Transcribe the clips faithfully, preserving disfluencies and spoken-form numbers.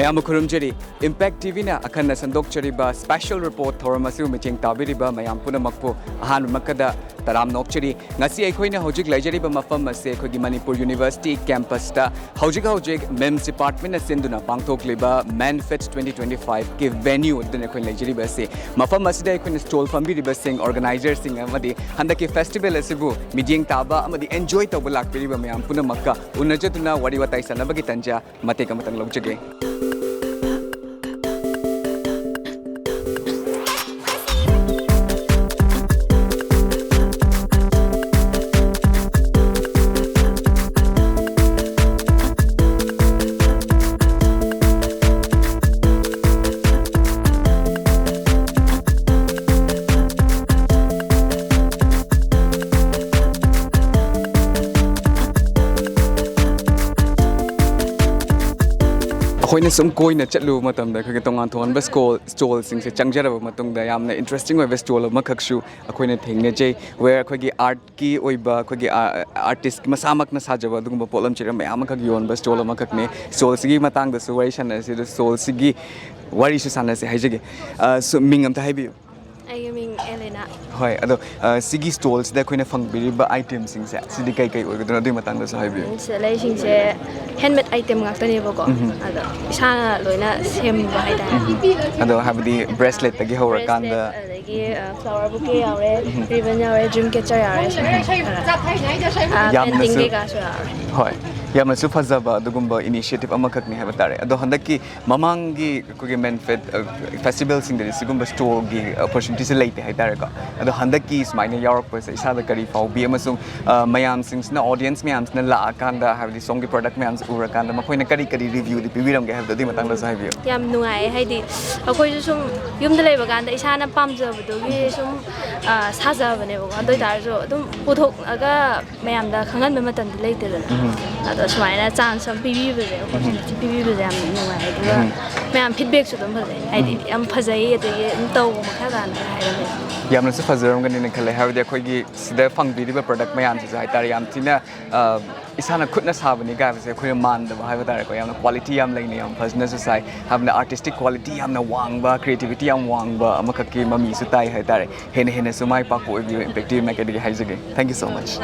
ꯌꯥꯝꯅ ꯈꯨꯔꯨꯝꯖꯔꯤ꯫ Impact T ꯚꯤꯅ ꯑꯈꯟꯅ ꯁꯟꯗꯣꯛꯆꯔꯤꯕ special report ꯊꯧꯔꯝ ꯑꯁꯤꯕꯨ ꯃꯤꯠꯌꯦꯡ ꯇꯥꯕꯤꯔꯤꯕ ꯃꯌꯥꯝ ꯄꯨꯝꯅꯃꯛꯄꯨ ꯑꯍꯥꯟꯕꯃꯛꯇꯗ ꯇꯔꯥꯝꯅ ꯑꯣꯛꯆꯔꯤ꯫ ꯉꯁꯤ ꯑꯩꯈꯣꯏꯅ ꯍꯧꯖꯤꯛ ꯂꯩꯖꯔꯤꯕ ꯃꯐꯝ ꯑꯁꯤ ꯑꯩꯈꯣꯏꯒꯤ ꯃꯅꯤꯄꯨꯔ ꯌꯨꯅꯤꯚꯔꯁꯤꯇꯤ ꯀꯦꯝꯄꯁꯇ ꯍꯧꯖꯤꯛ ꯍꯧꯖꯤꯛ ꯃꯤꯝꯁ ꯗꯤꯄꯥꯔꯠꯃꯦꯟꯅ ꯁꯤꯟꯗꯨꯅ ꯄꯥꯡꯊꯣꯛꯂꯤꯕ ꯃꯦꯟꯐꯦꯁ ꯇ꯭ꯋꯦꯟꯇꯤ ꯇ꯭ꯋꯦꯟꯇꯤ ꯐꯥꯏꯚꯀꯤ ꯚꯦꯅ꯭ꯌꯨ ꯑꯗꯨꯗꯅ ꯑꯩꯈꯣꯏꯅ ꯂꯩꯖꯔꯤꯕ ꯑꯁꯤ꯫ ꯃꯐꯝ ꯑꯁꯤꯗ ꯑꯩꯈꯣꯏꯅ ꯁ꯭ꯇꯣꯜ ꯐꯝꯕꯤꯔꯤꯕꯁꯤꯡ, ꯑꯣꯔꯒꯅꯥꯏꯖꯔꯁꯤꯡ ꯑꯃꯗꯤ ꯍꯟꯗꯛꯀꯤ ꯐꯦꯁꯇꯤꯚꯦꯜ ꯑꯁꯤꯕꯨ ꯃꯤꯠꯌꯦꯡ ꯇꯥꯕ ꯑꯃꯗꯤ ꯑꯦꯟꯖꯣꯏ ꯇꯧꯕ ꯂꯥꯛꯄꯤꯔꯤꯕ ꯃꯌꯥꯝ ꯄꯨꯝꯅꯃꯛꯀ ꯎꯅꯖꯗꯨꯅ ꯋꯥꯔꯤ ꯋꯥꯇꯥꯏ ꯁꯥꯟꯅꯕꯒꯤ ꯇꯟꯖꯥ ꯃꯇꯦꯛ ꯑꯃꯇꯪ ꯂꯧꯖꯒꯦ꯫ ꯑꯩꯈꯣꯏꯅ ꯁꯨꯝ ꯀꯣꯏꯅ ꯆꯠꯂꯨꯕ ꯃꯇꯝꯗ ꯑꯩꯈꯣꯏꯒꯤ ꯇꯣꯉꯥꯟ ꯇꯣꯉꯥꯟꯕ ꯁ꯭ꯀꯣꯜ ꯁ꯭ꯇꯣꯜꯁꯤꯡꯁꯦ ꯆꯪꯖꯔꯕ ꯃꯇꯨꯡꯗ ꯌꯥꯝꯅ ꯏꯟꯇꯔꯦꯁꯇꯤꯡ ꯑꯣꯏꯕ ꯁ꯭ꯇꯣꯜ ꯑꯃꯈꯛꯁꯨ ꯑꯩꯈꯣꯏꯅ ꯊꯦꯡꯅꯖꯩ, where ꯑꯩꯈꯣꯏꯒꯤ ꯑꯥꯔꯠꯀꯤ ꯑꯣꯏꯕ ꯑꯩꯈꯣꯏꯒꯤ ꯑꯥꯔꯇꯤꯁ ꯃꯁꯥꯃꯛꯅ ꯁꯥꯖꯕ ꯑꯗꯨꯒꯨꯝꯕ ꯄꯣꯠꯂꯝ ꯆꯩꯔꯝ ꯃꯌꯥꯝ ꯑꯃꯈꯛ ꯌꯣꯟꯕ ꯁ꯭ꯇꯣꯜ ꯑꯃꯈꯛꯅꯦ꯫ ꯁ꯭ꯇꯣꯜꯁꯤꯒꯤ ꯃꯇꯥꯡꯗꯁꯨ ꯋꯥꯔꯤ ꯁꯥꯟꯅꯁꯤ, ꯑꯗꯨ ꯁ꯭ꯇꯣꯜꯁꯤꯒꯤ ꯋꯥꯔꯤꯁꯨ ꯁꯥꯟꯅꯁꯤ ꯍꯥꯏꯖꯒꯦ꯫ ꯑ, ꯁꯨꯝ ꯃꯤꯡ ꯑꯝꯇ ꯍꯥꯏꯕꯤꯌꯨ꯫ ꯑꯩꯒꯤ ꯃꯤꯡ ꯑꯦꯂꯦꯅꯥ꯫ ꯍꯣꯏ, ꯑꯗꯣ, ꯑ, ꯁꯤꯒꯤ ꯁ꯭ꯇꯣꯜꯁꯤꯗ ꯑꯩꯈꯣꯏꯅ ꯐꯪꯕꯤꯔꯤꯕ ꯑꯥꯏꯇꯦꯝꯁꯤꯡꯁꯦ ꯁꯤꯗꯤ ꯀꯩ ꯀꯩ ꯑꯣꯏꯒꯗꯣꯏꯅꯣ, ꯑꯗꯨꯒꯤ ꯃꯇꯥꯡꯗꯁꯨ ꯍꯥꯏꯕꯤꯌꯨ꯫ ꯎꯝ, ꯁꯤꯗ ꯂꯩꯁꯤꯡꯁꯦ ꯍꯦꯟꯃꯦꯗ ꯑꯥꯏꯇꯦꯝ ꯉꯥꯛꯇꯅꯦꯕꯀꯣ꯫ ꯎꯝ꯫ ꯑꯗꯣ ꯏꯁꯥꯅ ꯂꯣꯏꯅ ꯁꯦꯝꯕ ꯍꯥꯏꯇꯥꯔꯦ꯫ ꯎꯝ꯫ ꯑꯗꯣ ꯍꯥꯏꯕꯗꯤ ꯕ꯭ꯔꯦꯁꯂꯦꯠꯇꯒꯤ ꯍꯧꯔꯀꯥꯟꯗ꯫ ꯕ꯭ꯔꯦꯁꯂꯦꯠ, ꯑꯗꯒꯤ, ꯑ, ꯐ꯭ꯂꯥꯋꯔ ꯕꯨꯀꯦ ꯌꯥꯎꯔꯦ, ꯎꯝ꯫ ꯔꯤꯕꯟ ꯌꯥꯎꯔꯦ, ꯗ꯭ꯔꯤꯝ ꯀꯦꯆꯔ ꯌꯥꯎꯔꯦ, ꯁꯨꯃꯥꯏꯅ ꯈꯔ꯫ ꯑ, ꯌꯥꯝꯅꯁꯨ ꯄꯦꯟꯇꯤꯡ ꯀꯩꯀꯥꯁꯨ ꯌꯥꯎꯔꯦ꯫ ꯍꯣꯏ, ꯌꯥꯝꯅꯁꯨ ꯐꯖꯕ ꯑꯗꯨꯒꯨꯝꯕ ꯏꯅꯤꯁꯤꯌꯦꯇꯤꯚ ꯑꯃꯈꯛꯅꯤ ꯍꯥꯏꯕ ꯇꯥꯔꯦ꯫ ꯑꯗꯣ ꯍꯟꯗꯛꯀꯤ ꯃꯃꯥꯡꯒꯤ ꯑꯩꯈꯣꯏꯒꯤ ꯃꯦꯟꯐꯦꯠ, ꯑ, ꯐꯦꯁꯇꯤꯚꯦꯜꯁꯤꯡꯗꯗꯤ ꯁꯤꯒꯨꯝꯕ ꯁ꯭ꯇꯣꯜꯒꯤ ꯑꯣꯄꯣꯔꯆꯨꯅꯤꯇꯤꯁꯦ ꯂꯩꯇꯦ ꯍꯥꯏꯇꯥꯔꯦꯀꯣ꯫ ꯑꯗꯣ ꯍꯟꯗꯛꯀꯤ ꯁꯨꯃꯥꯏꯅ ꯌꯥꯎꯔꯛꯄꯁꯦ ꯏꯁꯥꯗ ꯀꯔꯤ ꯐꯥꯎꯕꯤ, ꯑꯃꯁꯨꯡ, ꯑ, ꯃꯌꯥꯝꯁꯤꯡꯁꯤꯅ, ꯑꯣꯗꯤꯌꯟꯁ ꯃꯌꯥꯝꯁꯤꯅ ꯂꯥꯛꯑꯀꯥꯟꯗ, ꯍꯥꯏꯕꯗꯤ ꯁꯣꯝꯒꯤ ꯄ꯭ꯔꯗꯛ ꯃꯌꯥꯝꯁꯦ ꯎꯔꯀꯥꯟꯗ ꯃꯈꯣꯏꯅ ꯀꯔꯤ ꯀꯔꯤ ꯔꯤꯚ꯭ꯌꯨꯗꯤ ꯄꯤꯕꯤꯔꯝꯒꯦ ꯍꯥꯏꯕꯗꯣ ꯑꯗꯨꯒꯤ ꯃꯇꯥꯡꯗꯁꯨ ꯍꯥꯏꯕꯤꯌꯨ꯫ ꯌꯥꯝ ꯅꯨꯡꯉꯥꯏꯌꯦ, ꯍꯥꯏꯗꯤ ꯑꯩꯈꯣꯏꯁꯨ ꯁꯨꯝ ꯌꯨꯝꯗ ꯂꯩꯕ ꯀꯥꯟꯗ ꯏꯁꯥꯅ ꯄꯥꯝꯖꯕꯗꯨꯒꯤ ꯁꯨꯝ, ꯑ, ꯁꯥꯖꯕꯅꯦꯕꯀꯣ꯫ ꯑꯗꯨ ꯑꯣꯏꯇꯥꯔꯁꯨ ꯑꯗꯨꯝ ꯄꯨꯊꯣꯛꯑꯒ ꯃꯌꯥꯝꯗ ꯈꯪꯍꯟꯕ ꯃꯇꯝꯗꯤ ꯂꯩꯇꯦꯗꯅ꯫ ꯎꯝ꯫ ꯑꯗꯣ ꯁꯨꯃꯥꯏꯅ ꯆꯥꯟꯁ ꯑꯃ ꯄꯤꯕꯤꯕꯁꯦ, ꯑꯣꯄꯣꯔꯆꯨꯅꯤꯇꯤ ꯄꯤꯕꯤꯕꯁꯦ ꯌꯥꯝ ꯅꯨꯡꯉꯥꯏ꯫ ꯑꯗꯨꯒ ꯎꯝ꯫ ꯃꯌꯥꯝ ꯐꯤꯗꯕꯦꯛꯁꯨ ꯑꯗꯨꯝ ꯐꯖꯩ, ꯍꯥꯏꯗꯤ ꯎꯝ꯫ ꯌꯥꯝ ꯐꯖꯩ, ꯑꯗꯒꯤ ꯑꯗꯨꯝ ꯇꯧꯕ ꯃꯈꯥ ꯇꯥꯅ ꯍꯥꯏꯔꯝꯃꯦ꯫ ꯌꯥꯝꯅꯁꯨ ꯐꯖꯔꯝꯒꯅꯤꯅ ꯈꯜꯂꯦ, ꯍꯥꯏꯕꯗꯤ ꯑꯩꯈꯣꯏꯒꯤ ꯁꯤꯗ ꯐꯪꯕꯤꯔꯤꯕ ꯄ꯭ꯔꯗꯛ ꯃꯌꯥꯝꯁꯤꯁꯨ ꯍꯥꯏꯇꯥꯔꯦ, ꯌꯥꯝ ꯊꯤꯅ, ꯑ, ꯏꯁꯥꯅ ꯈꯨꯠꯅ ꯁꯥꯕꯅꯤ ꯀꯥꯏꯕꯁꯦ ꯑꯩꯈꯣꯏꯅ ꯃꯥꯟꯗꯕ ꯍꯥꯏꯕ ꯇꯥꯔꯦꯀꯣ꯫ ꯌꯥꯝꯅ quality ꯌꯥꯝ ꯂꯩꯅ, ꯌꯥꯝ ꯐꯖꯅꯁꯨ ꯁꯥꯏ꯫ ꯍꯥꯏꯕꯗꯤ artistic quality ꯌꯥꯝꯅ ꯋꯥꯡꯕ, creativity ꯌꯥꯝ ꯋꯥꯡꯕ ꯑꯃꯈꯛꯀꯤ ꯃꯃꯤꯁꯨ ꯇꯥꯏ ꯍꯥꯏ ꯇꯥꯔꯦ꯫ ꯍꯦꯟꯅ ꯍꯦꯟꯅꯁꯨ ꯃꯥꯏ ꯄꯥꯛꯄ ꯑꯣꯏꯕꯤꯌꯨ, Impact T V ꯃꯥꯏꯀꯩꯗꯒꯤ ꯍꯥꯏꯖꯒꯦ꯫ Thank you so much꯫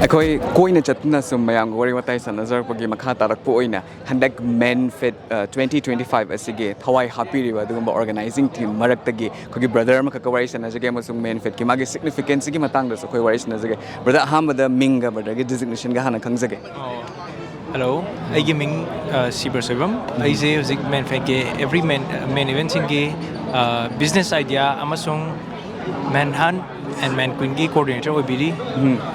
ꯑꯩꯈꯣꯏ ꯀꯣꯏꯅ ꯆꯠꯇꯨꯅ ꯁꯨꯝ ꯃꯌꯥꯝꯒ ꯋꯥꯔꯤ ꯋꯥꯇꯥꯏ ꯁꯥꯟꯅꯖꯔꯛꯄꯒꯤ ꯃꯈꯥ ꯇꯥꯔꯛꯄ ꯑꯣꯏꯅ, ꯍꯟꯗꯛ ꯃꯦꯟ ꯐꯦꯠ, ꯑ, twenty twenty-five ꯑꯁꯤꯒꯤ ꯊꯋꯥꯏ ꯍꯥꯞꯄꯤꯔꯤꯕ ꯑꯗꯨꯒꯨꯝꯕ organizing team ꯃꯔꯛꯇꯒꯤ ꯑꯩꯈꯣꯏꯒꯤ brother ꯑꯃꯈꯛꯀ ꯋꯥꯔꯤ ꯁꯥꯟꯅꯖꯒꯦ, ꯑꯃꯁꯨꯡ ꯃꯦꯟ ꯐꯦꯠꯀꯤ ꯃꯥꯒꯤ significanceꯀꯤ ꯃꯇꯥꯡꯗꯁꯨ ꯑꯩꯈꯣꯏ ꯋꯥꯔꯤ ꯁꯥꯟꯅꯖꯒꯦ꯫ Brother, ꯑꯍꯥꯟꯕꯗ ꯃꯤꯡꯒ brotherꯒꯤ designation ꯍꯥꯟꯅ ꯈꯪꯖꯒꯦ꯫ ꯑꯣ, hello, ꯑꯩꯒꯤ ꯃꯤꯡ, ꯑ, ꯁꯤꯕ ꯁꯣꯏꯕꯝ꯫ ꯑꯩꯁꯦ ꯍꯧꯖꯤꯛ ꯃꯦꯟ ꯐꯦꯠꯀꯤ every main, main eventꯁꯤꯡꯒꯤ, ꯑ, business idea ꯑꯃꯁꯨꯡ ꯃꯦꯟ ꯍꯟ ꯑꯦꯟ ꯃꯦꯟ ꯀ꯭ꯋꯤꯟꯒꯤ coordinator ꯑꯣꯏꯕꯤꯔꯤ꯫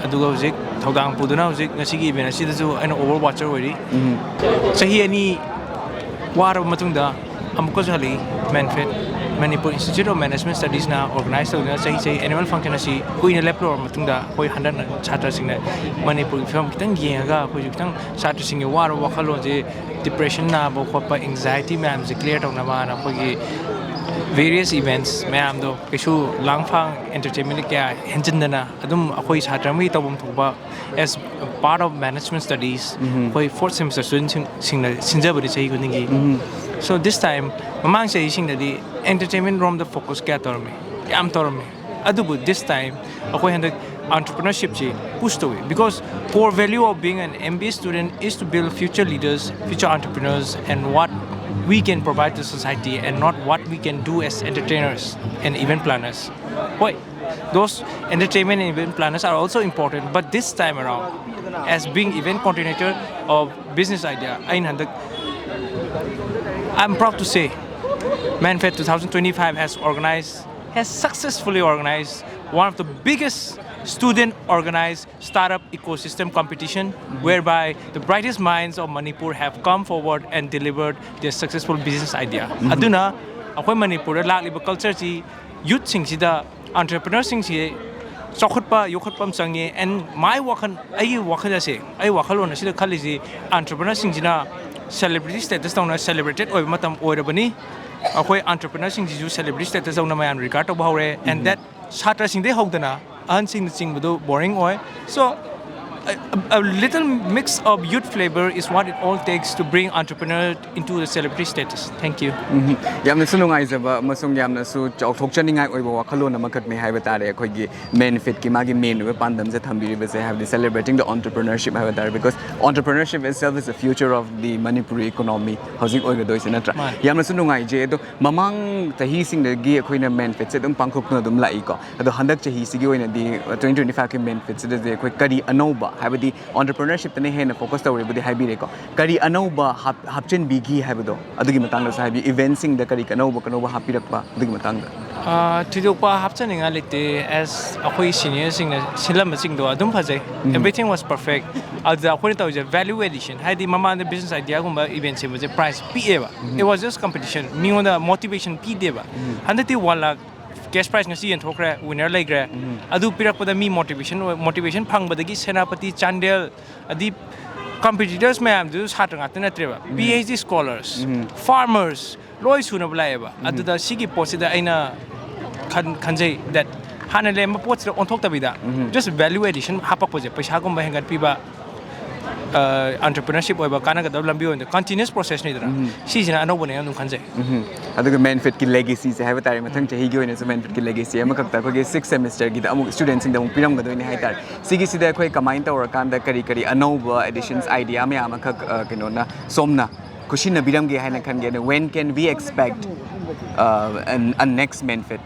ꯑꯗꯨꯒ ꯍꯧꯖꯤꯛ ꯊꯧꯗꯥꯡ ꯄꯨꯗꯨꯅ ꯍꯧꯖꯤꯛ ꯉꯁꯤꯒꯤ event ꯑꯁꯤꯗꯁꯨ ꯑꯩꯅ overall watcher ꯑꯣꯏꯔꯤ꯫ ꯆꯍꯤ ꯑꯅꯤ ꯋꯥꯔꯕ ꯃꯇꯨꯡꯗ ꯑꯃꯨꯛꯀꯁꯨ ꯍꯜꯂꯛꯏ꯫ ꯃꯦꯟ ꯐꯦꯠ, Manipur Institute of Management Studiesꯅ organize ꯇꯧꯗꯨꯅ ꯆꯍꯤ ꯆꯍꯤ annual function ꯑꯁꯤ ꯀꯨꯏꯅ ꯂꯦꯞꯂꯨꯔꯕ ꯃꯇꯨꯡꯗ ꯑꯩꯈꯣꯏ ꯍꯟꯗꯛꯅ ꯁꯥꯇ꯭ꯔꯁꯤꯡꯅ ꯃꯅꯤꯄꯨꯔꯒꯤ ꯐꯤꯕꯝ ꯈꯤꯇꯪ ꯌꯦꯡꯉꯒ ꯑꯩꯈꯣꯏꯁꯨ ꯈꯤꯇꯪ ꯁꯥꯇ꯭ꯔꯁꯤꯡꯒꯤ ꯋꯥꯔꯕ ꯋꯥꯈꯜꯂꯣꯟꯁꯦ, depression ꯅꯥꯕ ꯈꯣꯠꯄ, anxiety ꯃꯌꯥꯝꯁꯦ clear ꯇꯧꯅꯕꯅ ꯑꯩꯈꯣꯏꯒꯤ various events ꯃꯌꯥꯝꯗꯣ ꯀꯩꯁꯨ ꯂꯥꯡꯐꯥꯡ entertainment ꯀꯌꯥ ꯍꯦꯟꯖꯤꯟꯗꯅ ꯑꯗꯨꯝ ꯑꯩꯈꯣꯏ ꯁꯥꯇ꯭ꯔ ꯑꯃꯒꯤ ꯇꯧꯐꯝ ꯊꯣꯛꯄ as part of management studies ꯑꯩꯈꯣꯏ fourth semester studentꯁꯤꯡꯅ ꯁꯤꯟꯖꯕꯅꯤ ꯆꯍꯤ ꯈꯨꯗꯤꯡꯒꯤ꯫ So this time, ꯃꯃꯥꯡ ꯆꯍꯤꯁꯤꯡꯗꯗꯤ entertainment ꯔꯣꯝꯗ focus ꯀꯌꯥ ꯇꯧꯔꯝꯃꯤ, ꯌꯥꯝ ꯇꯧꯔꯝꯃꯤ꯫ ꯑꯗꯨꯕꯨ this time ꯑꯩꯈꯣꯏ ꯍꯟꯗꯛ entrepreneurshipꯁꯤ push ꯇꯧꯏ, because core value of being an M B A student is to build future leaders, future entrepreneurs, and what we can provide to society and not what we can do as entertainers and event planners. ꯍꯣꯏ, those entertainment and event planners are also important, but this time around, as being event coordinator of business idea, ꯑꯩꯅ ꯍꯟꯗꯛ, I'm proud to say, ManFed twenty twenty-five has organized, has successfully organized one of the biggest student organized startup ecosystem competition, whereby the brightest minds of Manipur have come forward and delivered their successful business idea. ꯑꯗꯨꯅ ꯑꯩꯈꯣꯏ ꯃꯅꯤꯄꯨꯔꯗ ꯂꯥꯛꯂꯤꯕ ꯀꯜꯆꯔꯁꯤ, ꯌꯨꯠꯁꯤꯡꯁꯤꯗ, ꯑꯦꯟꯇꯔꯄ꯭ꯔꯤꯅꯔꯁꯤꯡꯁꯤ ꯆꯥꯎꯈꯠꯄ ꯌꯣꯛꯈꯠꯄ ꯑꯃ ꯆꯪꯉꯤ꯫ And my ꯋꯥꯈꯜ, ꯑꯩꯒꯤ ꯋꯥꯈꯜ ꯑꯁꯦ, ꯑꯩ ꯋꯥꯈꯜꯂꯣꯟ ꯑꯁꯤꯗ ꯈꯜꯂꯤꯁꯤ, ꯑꯦꯟꯇꯔꯄ꯭ꯔꯤꯅꯔꯁꯤꯡꯁꯤꯅ ꯁꯦꯂꯦꯕ꯭ꯔꯤꯇꯤ ꯁ꯭ꯇꯦꯇꯁ ꯇꯧꯅ ꯁꯦꯂꯦꯕ꯭ꯔꯦꯇꯦꯠ ꯑꯣꯏꯕ ꯃꯇꯝ ꯑꯣꯏꯔꯕꯅꯤ꯫ ꯑꯩꯈꯣꯏ ꯑꯦꯟꯇꯔꯄ꯭ꯔꯤꯅꯔꯁꯤꯡꯁꯤꯁꯨ ꯁꯦꯂꯦꯕ꯭ꯔꯤꯇꯤ ꯁ꯭ꯇꯦꯇꯁ ꯇꯧꯅ ꯃꯌꯥꯝ ꯔꯤꯒꯥꯔꯗ ꯇꯧꯕ ꯍꯧꯔꯦ꯫ And that ꯁꯥꯇ꯭ꯔꯁꯤꯡꯗꯩ ꯍꯧꯗꯅ ꯑꯍꯟꯁꯤꯡꯅ ꯆꯤꯡꯕꯗꯨ ꯕꯣꯔꯤꯡ ꯑꯣꯏ꯫ So, a, a little mix of youth flavor is what it all takes to bring entrepreneur into the celebrity status. Thank you. ꯌꯥꯝꯅꯁꯨ ꯅꯨꯡꯉꯥꯏꯖꯕ ꯑꯃꯁꯨꯡ ꯌꯥꯝꯅꯁꯨ ꯆꯥꯎꯊꯣꯛꯆꯅꯤꯡꯉꯥꯏ ꯑꯣꯏꯕ ꯋꯥꯈꯜꯂꯣꯟ ꯑꯃꯈꯛꯅꯤ ꯍꯥꯏꯕ ꯇꯥꯔꯦ, ꯑꯩꯈꯣꯏꯒꯤ ꯃꯦꯟ ꯐꯤꯠꯀꯤ ꯃꯥꯒꯤ ꯃꯦꯟ ꯑꯣꯏꯕ ꯄꯥꯟꯗꯝꯁꯦ ꯊꯝꯕꯤꯔꯤꯕꯁꯦ, ꯍꯥꯏꯕꯗꯤ celebrating the entrepreneurship ꯍꯥꯏꯕ ꯇꯥꯔꯦ, because entrepreneurship itself is the future of the Manipuri economy ꯍꯧꯖꯤꯛ ꯑꯣꯏꯒꯗꯣꯏꯁꯦ, ꯅꯠꯇ꯭ꯔꯥ? ꯃꯥꯅꯤ꯫ ꯌꯥꯝꯅꯁꯨ ꯅꯨꯡꯉꯥꯏꯖꯩ꯫ ꯑꯗꯣ ꯃꯃꯥꯡ ꯆꯍꯤꯁꯤꯡꯗꯒꯤ ꯑꯩꯈꯣꯏꯅ ꯃꯦꯟ ꯐꯤꯠꯁꯦ ꯑꯗꯨꯝ ꯄꯥꯡꯊꯣꯛꯇꯨꯅ ꯑꯗꯨꯝ ꯂꯥꯛꯏꯀꯣ꯫ ꯑꯗꯣ ꯍꯟꯗꯛ ꯆꯍꯤꯁꯤꯒꯤ ꯑꯣꯏꯅꯗꯤ, twenty twenty fiveꯀꯤ ꯃꯦꯟ ꯐꯤꯠꯁꯤꯗꯗꯤ ꯑꯩꯈꯣꯏ ꯀꯔꯤ ꯑꯅꯧꯕ, ꯍꯥꯏꯕꯗꯤ ꯑꯦꯟꯇꯔꯄ꯭ꯔꯤꯅꯔꯁꯤꯞꯇꯅ ꯍꯦꯟꯅ ꯐꯣꯀꯁ ꯇꯧꯔꯤꯕꯨꯗꯤ ꯍꯥꯏꯕꯤꯔꯦꯀꯣ, ꯀꯔꯤ ꯑꯅꯧꯕ ꯍꯥꯞ- ꯍꯥꯞꯆꯤꯟꯕꯤꯈꯤ ꯍꯥꯏꯕꯗꯣ ꯑꯗꯨꯒꯤ ꯃꯇꯥꯡꯗꯁꯨ ꯍꯥꯏꯕꯤꯌꯨ꯫ ꯏꯚꯦꯟꯠꯁꯤꯡꯗ ꯀꯔꯤ ꯑꯅꯧꯕ ꯑꯅꯧꯕ ꯍꯥꯞꯄꯤꯔꯛꯄ ꯑꯗꯨꯒꯤ ꯃꯇꯥꯡꯗ? ꯑꯥ, ꯊꯣꯏꯗꯣꯛꯄ ꯍꯥꯞꯆꯅꯤꯡꯉꯥꯏ ꯂꯩꯇꯦ꯫ ꯑꯦꯁ ꯑꯩꯈꯣꯏ ꯁꯤꯅꯤꯌꯔꯁꯤꯡꯅ ꯁꯤꯜꯂꯝꯕꯁꯤꯡꯗꯣ ꯑꯗꯨꯝ ꯐꯖꯩ꯫ Everything was perfect. ꯑꯗꯨꯗ ꯑꯩꯈꯣꯏꯅ ꯇꯧꯔꯤꯁꯦ value addition, ꯍꯥꯏꯗꯤ ꯃꯃꯥꯡꯗ ꯕꯤꯖꯤꯅꯦꯁ ꯑꯥꯏꯗꯤꯌꯥꯒꯨꯝꯕ ꯏꯚꯦꯟꯠ ꯁꯦꯝꯕꯁꯦ ꯄ꯭ꯔꯥꯏꯖ ꯄꯤꯛꯑꯦꯕ꯫ It was just competition, ꯃꯤꯉꯣꯟꯗ ꯃꯣꯇꯤꯚꯦꯁꯟ ꯄꯤꯗꯦꯕ꯫ ꯍꯟꯗꯛꯇꯤ one lakh cash prize ꯉꯁꯤ ꯌꯦꯟꯊꯣꯛꯈ꯭ꯔꯦ, ꯋꯤꯟꯅꯔ ꯂꯩꯈ꯭ꯔꯦ꯫ ꯑꯗꯨ ꯄꯤꯔꯛꯄꯗ ꯃꯤ ꯃꯣꯇꯤꯚꯦꯁꯟ ꯑꯣꯏ, ꯃꯣꯇꯤꯚꯦꯁꯟ ꯐꯪꯕꯗꯒꯤ ꯁꯦꯅꯥꯄꯇꯤ, ꯆꯥꯟꯗꯦꯜ, ꯑꯗꯩ ꯀꯝꯄꯤꯇꯤꯇꯔꯁ ꯃꯌꯥꯝꯗꯨꯁꯨ ꯁꯥꯇ꯭ꯔ ꯉꯥꯛꯇ ꯅꯠꯇ꯭ꯔꯦꯕ꯫ ꯄꯤ ꯑꯩꯆ ꯗꯤ ꯁ꯭ꯀꯣꯂꯔꯁ, ꯐꯥꯔꯃꯔꯁ, ꯂꯣꯏ ꯁꯨꯅꯕ ꯂꯥꯛꯑꯦꯕ꯫ ꯑꯗꯨꯗ ꯁꯤꯒꯤ ꯄꯣꯠꯁꯤꯗ ꯑꯩꯅ ꯈꯟ- ꯈꯟꯖꯩ that ꯍꯥꯟꯅ ꯂꯩꯔꯝꯕ ꯄꯣꯠꯁꯤꯗ ꯑꯣꯟꯊꯣꯛꯇꯕꯤꯗ, just value addition ꯍꯥꯞꯄꯛꯄꯁꯦ, ꯄꯩꯁꯥꯒꯨꯝꯕ ꯍꯦꯟꯒꯠꯄꯤꯕ, ꯑꯦꯟꯇꯔꯄ꯭ꯔꯤꯅꯔꯁꯤꯞ ꯑꯣꯏꯕ ꯀꯥꯟꯅꯒꯗꯕ ꯂꯝꯕꯤ ꯑꯣꯏꯅ continuous processꯅꯤꯗꯅ꯫ ꯁꯤꯁꯤꯅ ꯑꯅꯧꯕꯅꯦ ꯑꯗꯨꯝ ꯈꯟꯖꯩ꯫ ꯎꯝ꯫ ꯑꯗꯨꯒ ꯃꯦꯟ ꯐꯤꯠꯀꯤ ꯂꯦꯒꯦꯁꯤꯁꯦ ꯍꯥꯏꯕ ꯇꯥꯔꯦ, ꯃꯊꯪ ꯆꯍꯤꯒꯤ ꯑꯣꯏꯅꯁꯨ ꯃꯦꯟ ꯐꯤꯠꯀꯤ ꯂꯦꯒꯦꯁꯤ ꯑꯃꯈꯛꯇ ꯑꯩꯈꯣꯏꯒꯤ ꯁꯤꯛꯁ ꯁꯦꯃꯤꯁꯇꯔꯒꯤꯗ ꯑꯃꯨꯛ ꯁ꯭ꯇꯨꯗꯦꯟꯠꯁꯤꯡꯗ ꯑꯃꯨꯛ ꯄꯤꯔꯝꯒꯗꯣꯏꯅꯦ ꯍꯥꯏꯇꯥꯔꯦ꯫ ꯁꯤꯒꯤꯁꯤꯗ ꯑꯩꯈꯣꯏ ꯀꯃꯥꯏꯅ ꯇꯧꯔꯀꯥꯟꯗ ꯀꯔꯤ ꯀꯔꯤ ꯑꯅꯧꯕ ꯑꯥꯏꯗꯤꯌꯥ ꯃꯌꯥꯝ ꯑꯃꯈꯛ, ꯑ, ꯀꯩꯅꯣꯅ, ꯁꯣꯝꯅ ꯈꯨꯠꯁꯤꯟꯅꯕꯤꯔꯝꯒꯦ ꯍꯥꯏꯅ ꯈꯟꯒꯦ? And when can we expect, uh, an, a next MENFIT?